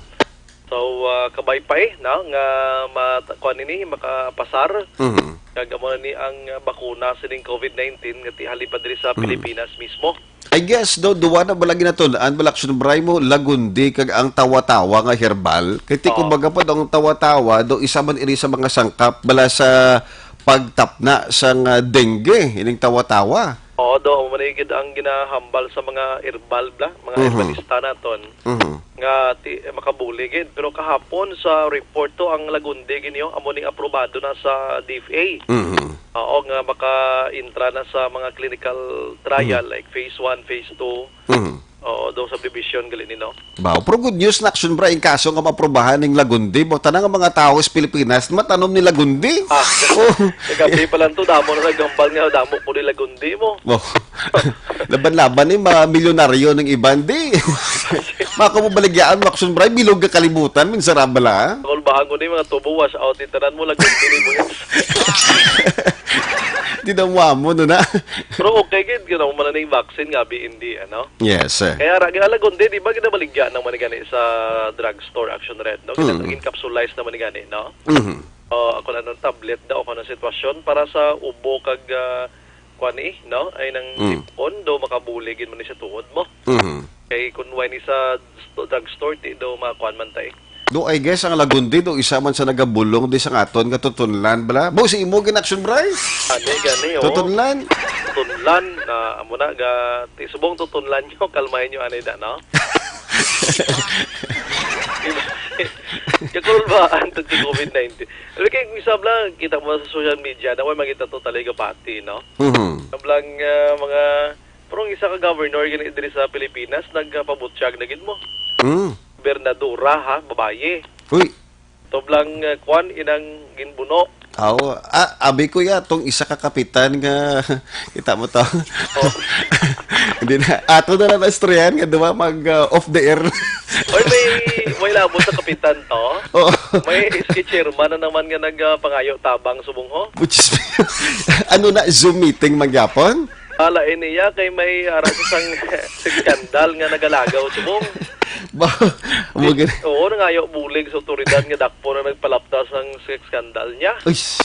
So, ah, kabay pa eh, no, nga ma-, kuan ini, makapasar. Mhm. Kag amo na ni ang, ah, bakuna sining covid nineteen nga ti-, halin pa diri sa Mhm. Pilipinas mismo. I guess, do, duwa na bala ginatun-an, bala, Action Bray, mo, Lagundi, kag ang tawa-tawa nga herbal. Kay ti, Oo. kumbaga pa, ang tawa-tawa, do, isa man ini sa mga sangkap, bala, sa pagtapna sang dengue, ining tawa-tawa. Oo, do, amo man gid ang ginahambal sa mga herbal, bla, mga Mhm. herbalista naton. Mhm. Nga ti-, eh, makabuli gid. Pero kahapon sa report to, ang Lagundi gid niyo, amo ning aprobado na sa D F A. Mhm. Oo, nga maka-intra na sa mga clinical trial, Mhm. like phase one, phase two. Mhm. Oo, daw subdivision gali ni, no? Ba, pero good news na, Action Bray, in kaso nga maprobahan ning Lagundi, mo, tanan nga mga tawo sa Pilipinas, matanom ni Lagundi. Ah, Oh. kagabi pa lang to, damo na naghambal nga, damo po ni Lagundi mo. Oh. Laban-laban ni mga milyonaryo ng iban, di. Mako mo baligyaan mo, Action Bray, bilog ka kalibutan, min sarabala, ha? Kulbahan ko ni mga tubo, wash out, itanan mo, Lagundi ni mo yan. Di Daw mo amo, no na? Pero okay gid, you know, man ning vaccine nga abi hindi, ano? Yes, eh. Kaya ra, ginalagon di, di ba, ginabaligya naman gani sa drugstore, Action Red, no? Gina-, Mm. gin-capsulize naman gani, no? Mhm. O, ako na nung tablet daw, ako ng sitwasyon para sa ubo kag, ah, kuan eh, no? Ay nang Mm. sipon, daw makabulig yun man sa tuod mo. Mhm. Kay kung why ni sa sto-, drugstore, ti daw makuan man tayo. Do, I guess, ang lagundi do, isa man sa nagabulong di sa aton nga tutunlan, bala? Bo, si imo gin-action, Bray? Ani, gani, oh. Tutunlan? Tutunlan, na, amo na, ga, ti, subong tutunlan nyo, kalmahin nyo, ani da, no? Diba? Kakulbaan, tungkol COVID nineteen. Alam kay, kung isab lang, kita mo sa social media, na way makita to talaga pati, no? Mhm. Sablang, ah, mga, pero ang isa ka governor gani diri sa Pilipinas, nagpabutyag na gid mo. Mm. Gobernadora, ha, babayi. Uy. Tublang, uh, kwan, inang ginbuno. Aw, ah, abi ko ya, tong isa ka kapitan nga, kita mo to? Oh. Hindi na, ato na lang na istoryahan nga duwa mag, ah, off the air. Oy, may, may labot sa kapitan to. Oo. May S K chairman na naman nga nag, ah, pangayo tabang subong ho. Which is, ano na, Zoom meeting magyapon? Ala, iniya kay may ara sa sang skandal nga nagalagaw subong. Ba, mo Di, gani? Oo, nangayo bulig sa otoridad nga dakpo na nagpalaptas ang sex scandal niya. Uy, s-,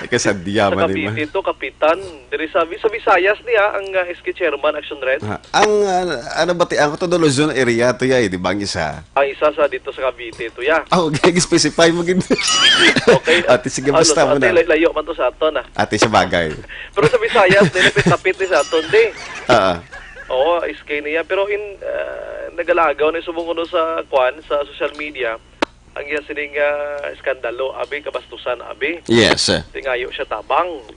nagkasadya Sa man ni Cavite ma. To, kapitan. Diri sa, sa Visayas niya, ang, ah, S K chairman, Action Red. Ha, ang, ah, ano ba ti, ang to, Luzon area to ya, eh, di ba, ang isa? Ang isa sa dito sa Cavite to ya. Oh, okay, specify mo gid. Okay. Ate, sige, Ano, basta sa mo ate, na. lay-, layo man to sa aton, ah. Ate, sa bagay. Pero sa Visayas, dili, kapit ni sa aton, di. Ah. Oo, S K niya. Pero in, ah, nagalagaw na subong kuno sa, kwan, sa social media, ang iya sining, ah, eskandalo, abi, kabastusan, abi. Yes. Tingayo siya tabang.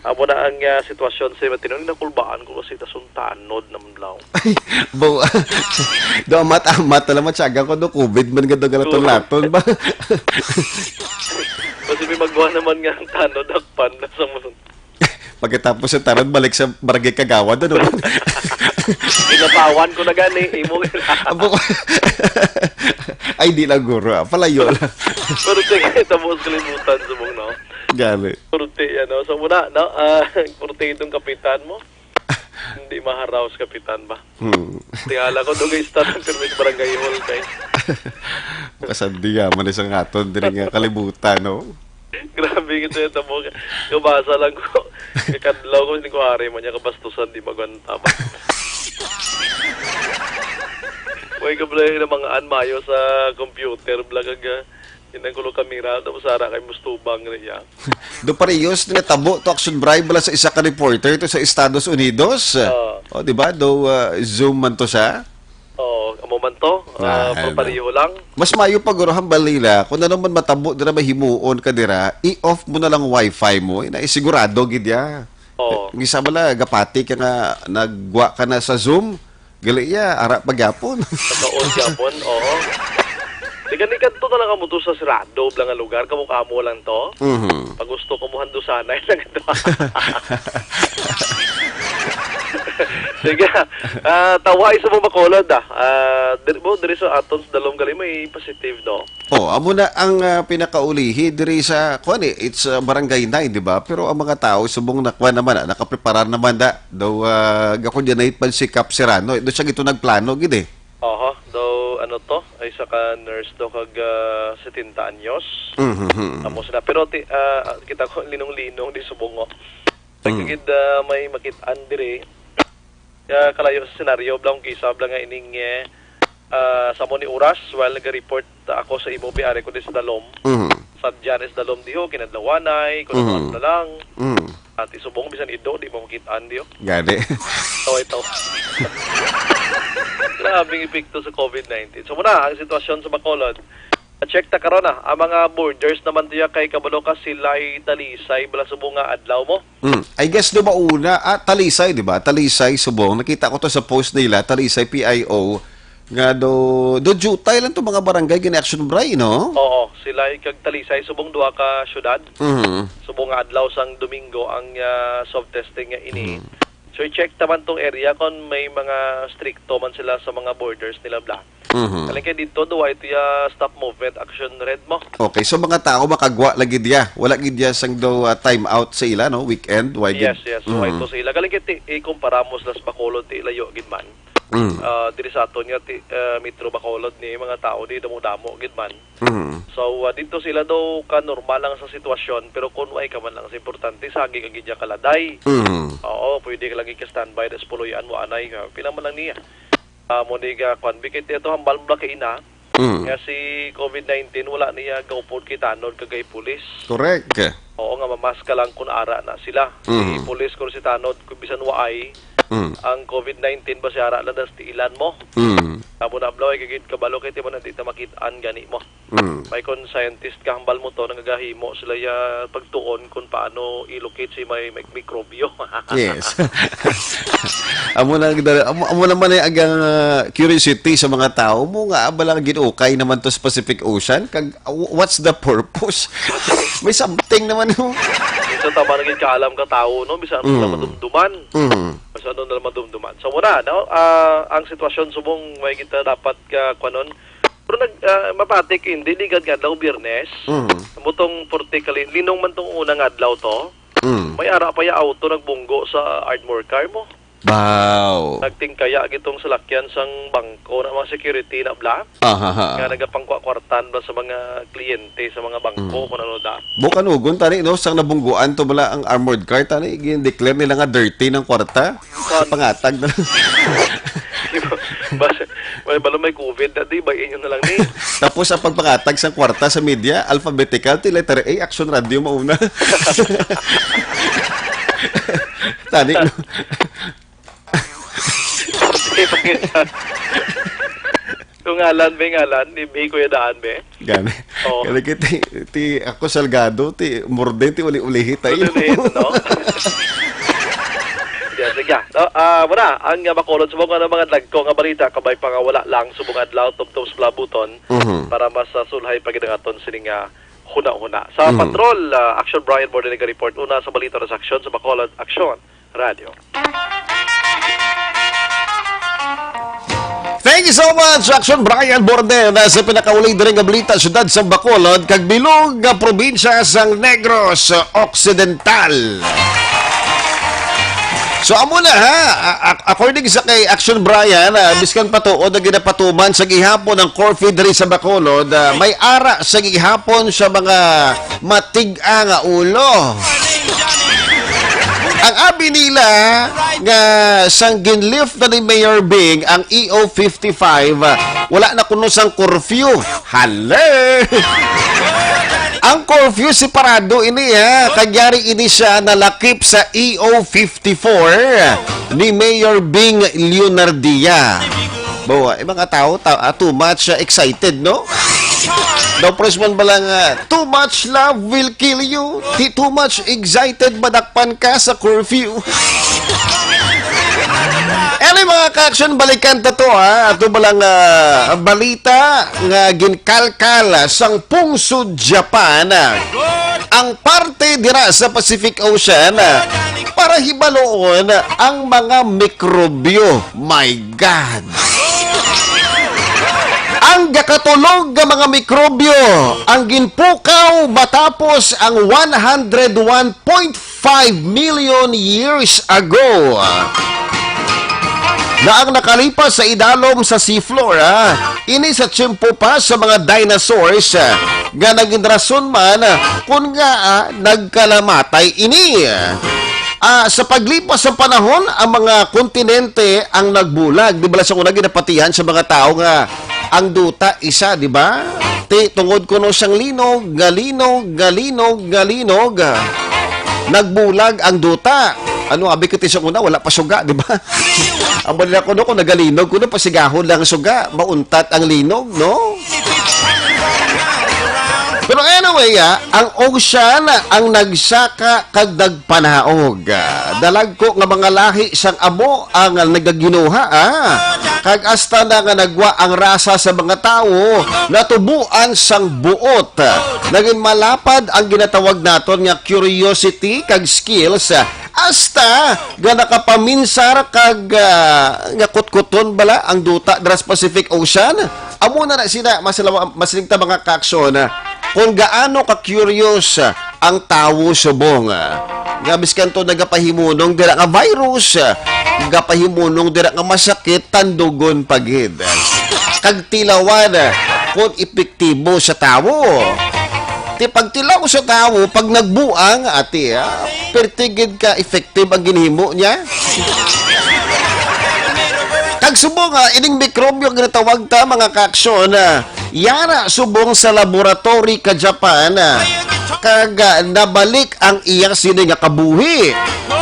Amo na ang, ah, sitwasyon sa Matinong. Nakulbaan ko kasi tasuntanod ng law. Bo, do amat-amat na lang, matyaga ko, do COVID man gado galaton-laton ba? Kasi may magwa naman nga ang tanod, dakpan na sa musun- Pagkatapos sa tanod, balik sa barangay Kagawad, ano? Ginapawan ko na gani, imo. Abo ko. Ay, di lang, guro, ah. Palayo lang. Pero sige, tapos kalimutan sa mong, no? Gani. Purti, ano? Sa muna, no? Ah, purti itong kapitan mo. Hindi maharaw sa kapitan ba? Hmm. Tingala ko, dugay sa tanong permit barangay hall kay. Kasandiya man isang aton diri nga kalibutan, no? Grabe gid sa tamo. Kabasa lang ko. Kakadlaw ko, hindi ko ari man niya kabastusan, di magwanta ba? Way ka pala yung mga anmayo sa computer, bla, kag, ah, yun ang kulo kamera, tapos ara kay mustubang rin niya. Do parehas nga tabo to, Action Bray, bala sa isa ka reporter to sa Estados Unidos. Oo. O, di ba? Do, ah, Zoom man to siya. Oo, amo man to. Ah, Ah, ano. Papariho lang. Mas mayo pa, guro, hambal nila, kung ano man matabo dira, mahimuon ka dira, i-off mo na lang wifi mo. Ina, sigurado gid ya. Oo. Ang isa bala, gapati ka nga, nagwa ka na sa Zoom, gali ya, ara pa gyapon. Nakaon gyapon, oo. Di gani kadto na lang kamo to sa sirado lang nga lugar, kamo-kamo lang to. Mhm. Pag gusto ko mo handusanay lang ito. Sige. Ah, tawhay sa mga Bacolod, ah. Ah, diri mo, diri sa aton sa Dalom gali may positive, no? Oh, amo na ang, ah, pinakaulihi diri sa, kuwan eh, it's, ah, Barangay Nine, di ba? Pero ang mga tao subong na, kuwan naman, ah, nakapreparar naman da. Daw, ah, ga-coordinate pa si Kap Serrano. Ito siya gito nagplano gid eh. Oho, daw ano to, ay isa ka nurse daw kag, ah, setenta anyos. Mhm. Amo sila. Pero ti-, ah, kita ko linong-linong di subong, oh. Mm. Tagid, ah, may makit-an diri. Ah, kalayo sa senaryo, blang kisa, blang nga ining, eh, ah, sa mo ni oras, while nag-report ako sa imo, piari ko din sa Dalom. Mhm. Sa Janes Dalom diho, kinadlawanay, kung Mhm. ano na lang. Mhm. At isubong, bisan ido, di mo makit-an diyo. Gani. Ito, ito. Grabing epekto sa COVID nineteen. So muna, ang sitwasyon sa Bacolod. Check ta karon, ah. Ang mga borders naman diya kay kabalo ka sila'y Talisay, bala subong nga adlaw mo. Mm. I guess do mauna, ah, Talisay, di ba? Talisay, subong. Nakita ko to sa post nila, Talisay P I O, nga do, do jutay lang to mga barangay gini-action, Bray, no? Oo, sila'y kag Talisay, subong duha ka syudad. Mhm. Subong nga adlaw sang Domingo ang, ah, swab testing nga ini. Mhm. So, i-check naman tong area kung may mga strikto man sila sa mga borders nila, bla. Mhm. Kaling kay dito, duwa ito ya stop movement action red mo. Okay, so mga tao makagwa lagi diya. Wala gid diya sang daw, ah, time out sa ila, no? Weekend, why gid? Yes, yes. So, Mhm. ito sa ila. Kaling kay ti, ikumpara mo sila sa Bacolod, ti layo gid man. Mm. Ah, diri sa aton nga ti, ah, Metro Bacolod ni mga tao di damo-damo gid man. Mhm. So, ah, dito sila daw ka normal lang sa sitwasyon, pero kung way ka man lang sa importante, saging ang gid ya kaladay. Mhm. Oo, pwede ka lagi ka standby, das puloy-an mo anay ka. Pila man lang niya. Ah, mo ni ga kwan, bikit ito hambal mo lang kay ina. Mm. Nga si covid nineteen, wala niya gaupod kay tanod kag kay pulis. Correct. Oo, nga mamaska lang kun ara na sila. Si Mm. pulis kun si tanod, kun bisan waay, Mm. ang covid nineteen ba si ara lang das tiilan mo? Mm. Amo na ablaw, ay kagid kabalo kay ti man di ta makit-an gani mo. Mm. May kon scientist ka hambal mo to, nagagahimo sila ya pagtuon kung paano i-locate si may, may mikrobyo. Yes. Amo na ang dara-, amo, amo naman ay agang, ah, curiosity sa mga tao mo nga, "Ah, bala, ginukay naman to sa Pacific Ocean. Kag, ah, what's the purpose?" May something naman, no? Minsan tama na gid kaalam ka tao, no? Bisan ano Mm. na madumduman. Mm. Bisan ano na madumduman. So, muna, no? Ah, ang sitwasyon subong may kita dapat ka, kwanon, pero nag, ah, mapatik, hindi, ligad nga adlaw, Biyernes. Mm. Amo tong forty kali, linong man tong unang adlaw to. Mm. May ara pa ya auto nagbunggo sa Ardmore Car mo. Wow. Nagtingkaya gitong salakyan sang bangko na mga security na bla. Aha, ha. Nga nagapangkwa-kwartan ba sa mga kliyente sa mga bangko, Mm. kung ano da. Bukanugon, tani, no? Sang nabungguan to bala ang armored car, tani, gin-declare nila nga dirty ng kwarta. Sa pangatag na lang. Bas-, may, balo may covid na, di ba? Inyo na lang ni. Tapos ang pagpangatag sa kwarta sa media, alphabetical, ti letter A, Action Radio mauna. Tani, no? Kung ngalan, may ngalan, ni, may Kuya Daan, be. Gani. Oo. Kaya ti, ti ako Salgado, ti Morde, ti uli-ulihi tayo. Uli-ulihi, no? Sige, sige. No, ah, muna, ang, ah, Bacolod, subong nga mga dagko nga balita, kabay pa nga wala lang subong adlaw, tubtob sa palabuton, Mhm. para mas, ah, sulhay pa gid ang aton sining, ah, huna-huna. Sa Mhm. Patrol, ah, Action Brian Morde nag-report. Una sa balita sa Action, sa Bacolod, Action. Radyo. Thank you so much, Action Brian Borden, sa pinakauli diri nga balita, siyudad sa Bacolod, kag bilog nga probinsya sang Negros Occidental. So, amo na, ha, a-, a-, according sa kay Action Brian, ah, biskan patuod na ginapatuman sa gihapon ang curfew diri sa Bacolod, ah, may ara sa gihapon sa mga matig-a nga ulo. Ang abi nila nga sang ginlift na ni Mayor Bing ang E O fifty-five, wala na kuno sang curfew. Hala! Ang curfew separado ini, ha. Kag yari ini siya nalakip sa E O fifty-four ni Mayor Bing Leonardia. Bawa, eh, mga tao, ta-, ah, too much, ah, excited, no? Daw, press man ba lang, ah, "Too much love will kill you." Di too much excited, madakpan ka sa curfew. Anyway, mga ka-action, balikan ta to, ha. Ato ba lang, ah, balita nga ginkalkal sang pungsod Japan, ah, ang parte dira sa Pacific Ocean, ah, para hibaloon ang mga mikrobyo. My God! Ang gakatulog nga mga mikrobyo ang ginpukaw matapos ang one hundred one point five million years ago na ang nakalipas sa idalom sa seafloor, ah. Ini sa tiyempo pa sa mga dinosaurs, ah, nga naging rason man, ah, kun nga, ah, nagkalamatay ini. Ah, sa paglipas sa panahon, ang mga kontinente ang nagbulag. Di ba, sa una, ginapatihan sa mga tao nga ang duta isa, di ba? Ti, tungod kuno sang linog, nga linog, nga linog, nga linog, ah, nagbulag ang duta. Ano, abi ko ti sa una, wala pa suga, di ba? Ang balila ko, no, kung nagalinog ko, no, pasigahon lang ang suga, mauntat ang linog, no? Pero anyway, ah, ang ocean ang nagsaka kag nagpanaog. Ah, dalagko nga mga lahi sang amo ang nagaginuha, ah. Kag hasta na nga nagwa ang rasa sa mga tawo, natubuan sang buot. Naging malapad ang ginatawag naton nga curiosity kag skills, ah, hasta nga nakapaminsar kag, ah, nga kutkuton bala ang duta dira sa Pacific Ocean. Amo na na sina, masilawa-, masiling ta, mga kaaksyon, kung gaano ka-curious ang tawo subong, ah, nga biskan to nagapahimunong dira nga virus, ah, gapahimunong dira nga masakit, tandugon pa gid. Kag tilawan, ah, kung epektibo sa tawo. Ti pagtilaw sa tawo, pag nagbuang, ati, ah, perti gid ka effective ang ginhimo niya. Kag subong, ah, ining mikrobyo nga ginatawag ta, mga kaaksyon, ah, yara subong sa laboratory ka Japan, ah, kag, ah, nabalik ang iya sini nga kabuhi.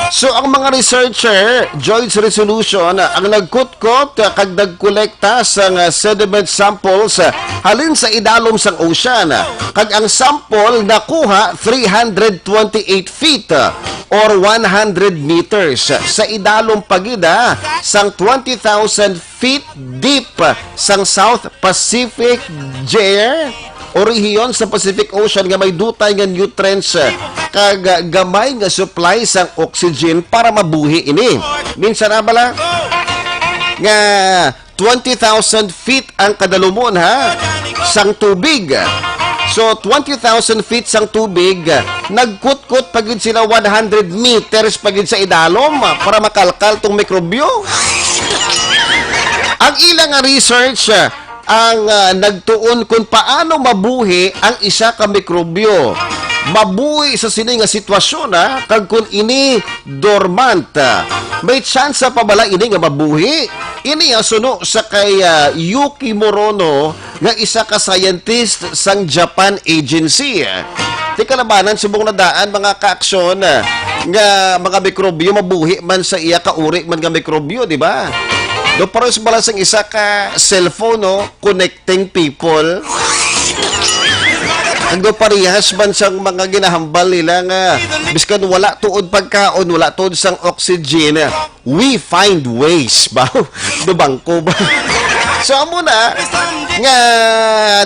So, ang mga researcher, Joyce Resolution, ah, ang nagkutkot, ah, kag nagkolekta sang, ah, sediment samples, ah, halin sa idalom sang ocean, ah, kag ang sample nakuha three hundred twenty-eight feet, ah, or one hundred meters, ah, sa idalom pa gid, ah, sang twenty thousand feet deep sang South Pacific Gyre o rehiyon sa Pacific Ocean nga may dutay nga nutrients, eh, kag gamay nga supply sang oxygen para mabuhi ini. Minsan na bala nga twenty thousand feet ang kadalumon, ha, sang tubig. So, twenty thousand feet sang tubig, nagkutkot pa gid sila one hundred meters pa gid sa idalom para makalkal tong mikrobyo. Ang ila nga research, ah, ang, ah, nagtuon kung paano mabuhi ang isa ka mikrobyo. Mabuhi sa sini nga sitwasyon, ah, kag kung ini dormant, ah, may tsansa pa bala ini nga mabuhi? Ini ang suno sa kay, ah, Yuki Morono, nga isa ka scientist sang Japan Agency. Ti kalabanan subong na daan, mga kaaksyon, nga mga mikrobyo mabuhi man sa iya kauri man nga mikrobyo, di ba? Do pares bala sang isa ka cellphone, no? Connecting people. Ang do parehas man sang mga ginahambal nila nga biskan wala tuod pagkaon, wala tuod sang oxygen, we find ways ba? Do bangko ba? So, amo na nga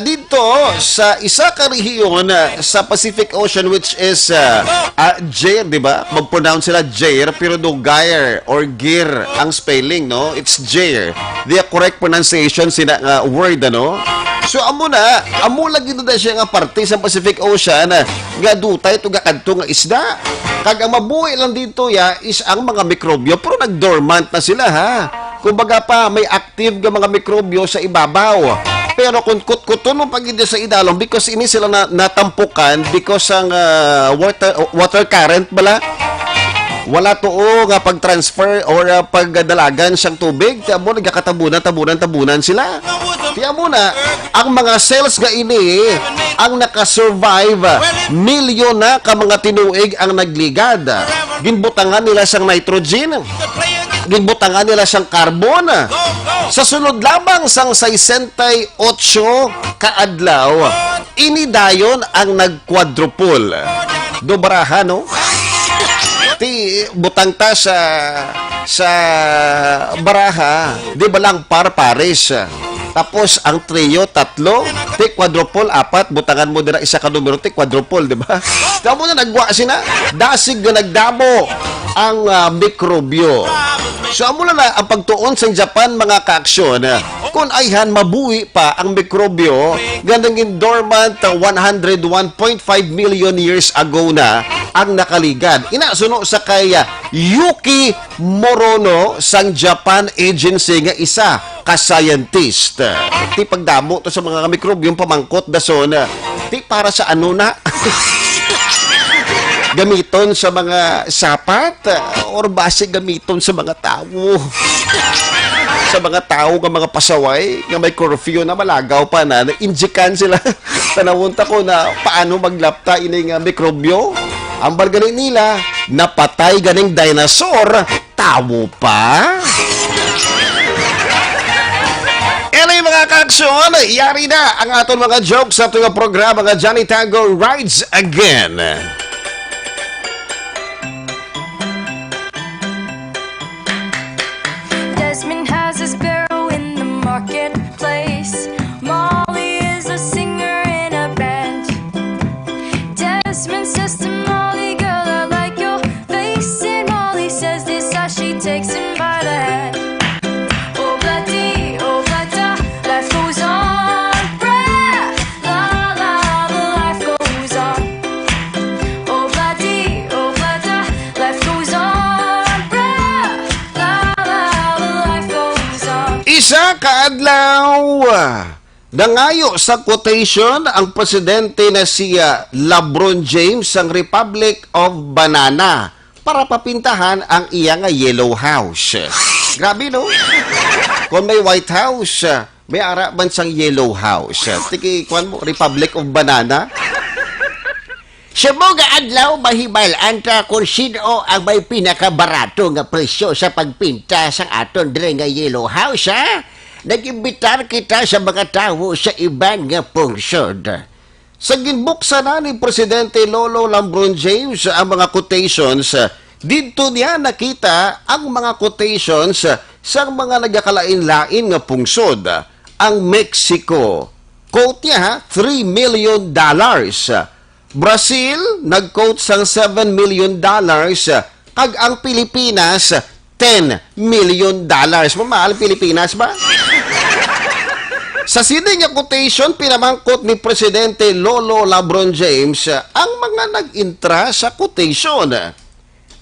dito sa isa ka rehiyon, ah, sa Pacific Ocean, which is, ah, ah, Jair, di ba? Mag-pronounce sila Jair, pero do Gair or Gir ang spelling, no? It's Jair. The correct pronunciation sina nga word, ano? So, amo na, amo lagi na siya nga parte sa Pacific Ocean, ah, nga dutay to gakadto nga isda. Kag ang mabuhi lang dito, ya, is ang mga mikrobyo, pero nag-dormant na sila, ha? Kumbaga pa, may active nga mga mikrobyo sa ibabaw. Pero kung kutkuton mo pa gid sa idalom, because ini sila na, natampukan, because ang, ah, water, water current bala, wala tuo nga pag-transfer or, ah, pagdalagan sang tubig, ti amo nagakatabunan, tabunan, tabunan sila. Ti amo na, ang mga cells nga ini ang nakasurvive, milyon na ka mga tinuig ang nagligad. Ginbutangan nila sang nitrogen, ginbutangan nila sang carbon. Sa sunod lamang sang sesenta y ocho ka adlaw, ini dayon ang nag-quadruple. Do baraha, no? Ti butang ta sa, sa baraha, di ba lang par pares? Tapos ang trio, tatlo, ti quadruple, apat, butangan mo dira isa ka numero, ti quadruple, di ba? Kamo na nagwa sina, dasig nga nagdamo ang, ah, mikrobyo. So, amo na na ang pagtuon sa Japan, mga kaaksyon, ah, kung ayhan mabuhi pa ang mikrobyo nga nangin dormant, ah, one hundred one point five million years ago na ang nakaligad. Ina, suno sa kay, ah, Yuki Morono sang Japan Agency nga isa ka scientist. Ti pagdamo to sa mga mikrobyo, pamangkot dason, ti para sa ano na? Gamiton sa mga sapat or basi gamiton sa mga tawo? Sa mga tawo nga mga pasaway nga may curfew na, malagaw pa na, nainjikan sila. Tanawon ta ko na paano maglapta ini nga mikrobyo. Ang bargani nila, napatay ganing dinosaur, tawo pa. Anyway, Mga kaaksyon, yari na ang aton mga jokes sa aton nga programa nga Johnny Tango Rides Again. Desmond has a sparrow in the marketplace. Molly is a singer in a band. Desmond says to Molly, "Girl, I like your face." And Molly says this as she takes him by the hand. Oh, bloody, oh, bloody, life goes on. Brah! La, la, the life goes on. Oh, bloody, oh, bloody, life goes on. Brah! La, la, the life goes on. Isa ka adlaw, nangayo sa quotation ang presidente na si ah, LeBron James sang Republic of Banana para papintahan ang iya nga yellow house. Grabe, no? Kung may White House, ah, may ara man sang yellow house. Ah, tiki, kwan mo, Republic of Banana? Subong nga adlaw, mahibal-an ta kung sino ang may pinakabarato nga presyo sa pagpinta sang aton diri nga yellow house, ha? Nag-imbitar kita sa mga tawo sa iban nga pungsod. Sa ginbuksan na ni Presidente Lolo Lambron James ang mga quotations, didto niya nakita ang mga quotations sang mga nagakalain-lain nga pungsod. Ang Mexico, quote niya, ha, three million dollars. Brazil, nag-quote sang seven million dollars, kag ang Pilipinas, ten million dollars. Mamahal ang Pilipinas ba? Sa sini nga quotation, pinamangkot ni Presidente Lolo Labron James ang mga nag-intra sa quotation.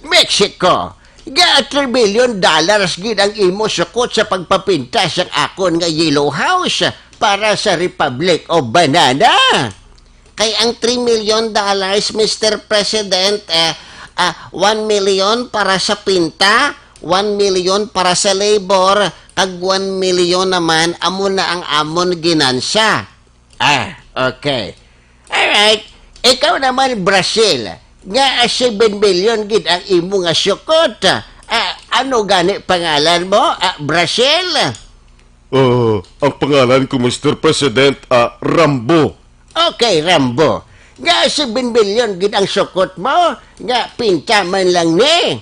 Mexico, ga three million dollars gid ang imo sukot sa pagpapinta sang akon nga yellow house para sa Republic of Banana. Kay ang three million dollars, Mister President, eh, ah, one million para sa pinta, one million para sa labor, kag one million naman amo na ang amon ginansya. Ah, okay. Alright. Ikaw naman, Brazil, nga seven million gid ang imo nga sukot. Ah, ano gani pangalan mo? Ah, Brazil? Ah, ang pangalan ko, Mister President, ah, Rambo. Okay, Rambo. Nga seven million gid ang sukot mo, nga pinta man lang ni.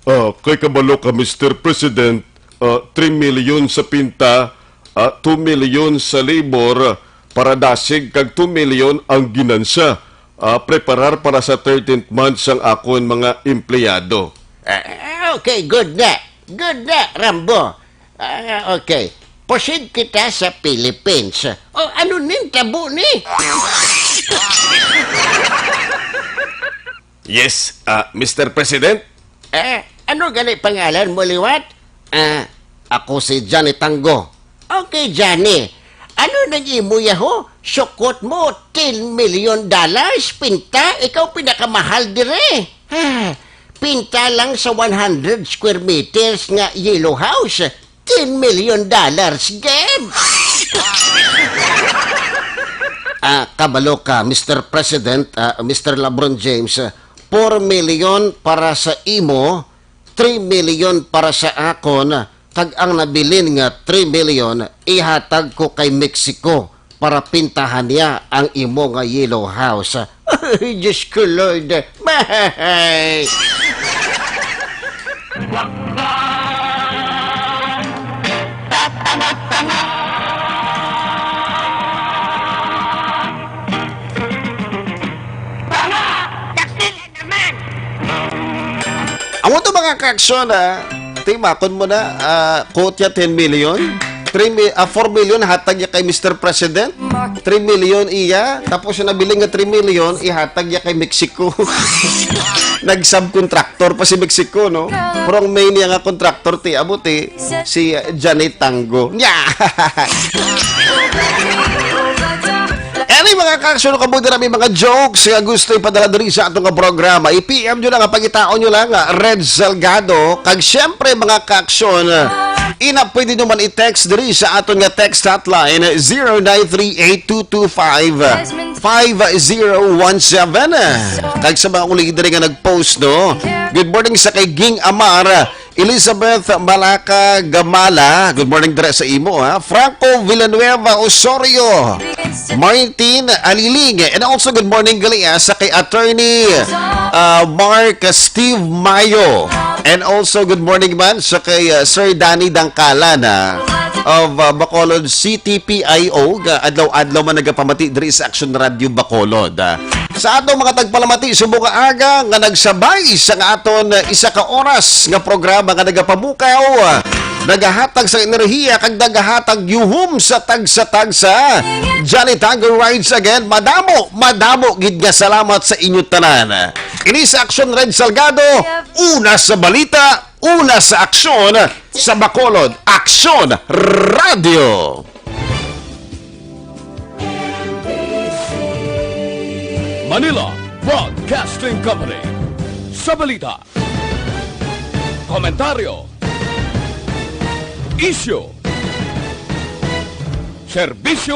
Ah, kay kabalo ka, Mister President, ah, three million sa pinta, ah, two million sa labor, para dasig kag two million ang ginansya. Ah, preparar para sa thirteenth month sang akon mga empleyado. Ah, okay, good na. Good na, Rambo. Ah, okay. Proceed kita sa Philippines. O, ano nin tabo ni? Yes, ah, Mister President? Eh, ano gani pangalan mo liwat? Ah, ako si Johnny Tango. Okay, Johnny. Ano nang imo yaho? Sukot mo ten million dollars? Pinta, ikaw pinakamahal dire. Ah, pinta lang sa one hundred square meters nga yellow house. Ten million dollars gid! Ah, kabalo ka, Mister President, ah, Mister LeBron James, ah, four million para sa imo, three million para sa akon, kag ang nabilin nga three million ihatag ko kay Mexico para pintahan niya ang imo nga yellow house. Ay, Diyos ko, Lord. Mahay! Amo to, mga kaaksyon, ha. Timakon mo na, ah, quote ya ten million. Three mi-, ah, four million hatag ya kay Mister President. Three million iya, tapos yung nabiling nga three million ihatag ya kay Mexico. Nag-subcontractor pa si Mexico, no? Pero ang main niya nga contractor, ti, amo ti, si, ah, Janet Tango. Nya! Any mga kaaksyon, kamo dira may mga jokes nga gusto ipadala diri sa ato nga programa, i-P M nyo lang, pangitaon nyo lang, ah, Red Salgado. Kag siyempre, mga kaaksyon, ah, ina, pwede nyo man i-text diri sa aton nga text hotline, zero nine three eight two two five five zero one seven. Kag sa mga uli diri nga nag-post, no? Good morning sa kay Ging Amar. Elizabeth Malaka Gamala, good morning dira sa imo, ha. Franco Villanueva Osorio, Martin Aliling, and also good morning gali, ah, sa kay Attorney, ah, Mark Steve Mayo, and also good morning man sa kay, ah, Sir Danny Dangkalan, ah, of, ah, Bacolod C T P I O, nga adlaw-adlaw man nagapamati diri sa Action Radio Bacolod. Ah, sa atong mga tagpalamati subong nga aga nga nagsabay sa nga aton, ah, isa ka oras nga programa nga nagapamukaw, ah, nagahatag sa enerhiya kag nagahatag yuhom sa tagsa-tagsa. Johnny Tango rides again. Madamo, madamo gid nga salamat sa inyo tanan. Ini sa Action Red Salgado, una sa balita, una sa aksyon, sa Bacolod Action Radio. Manila Broadcasting Company. Sa balita, komentaryo, isyu, serbisyo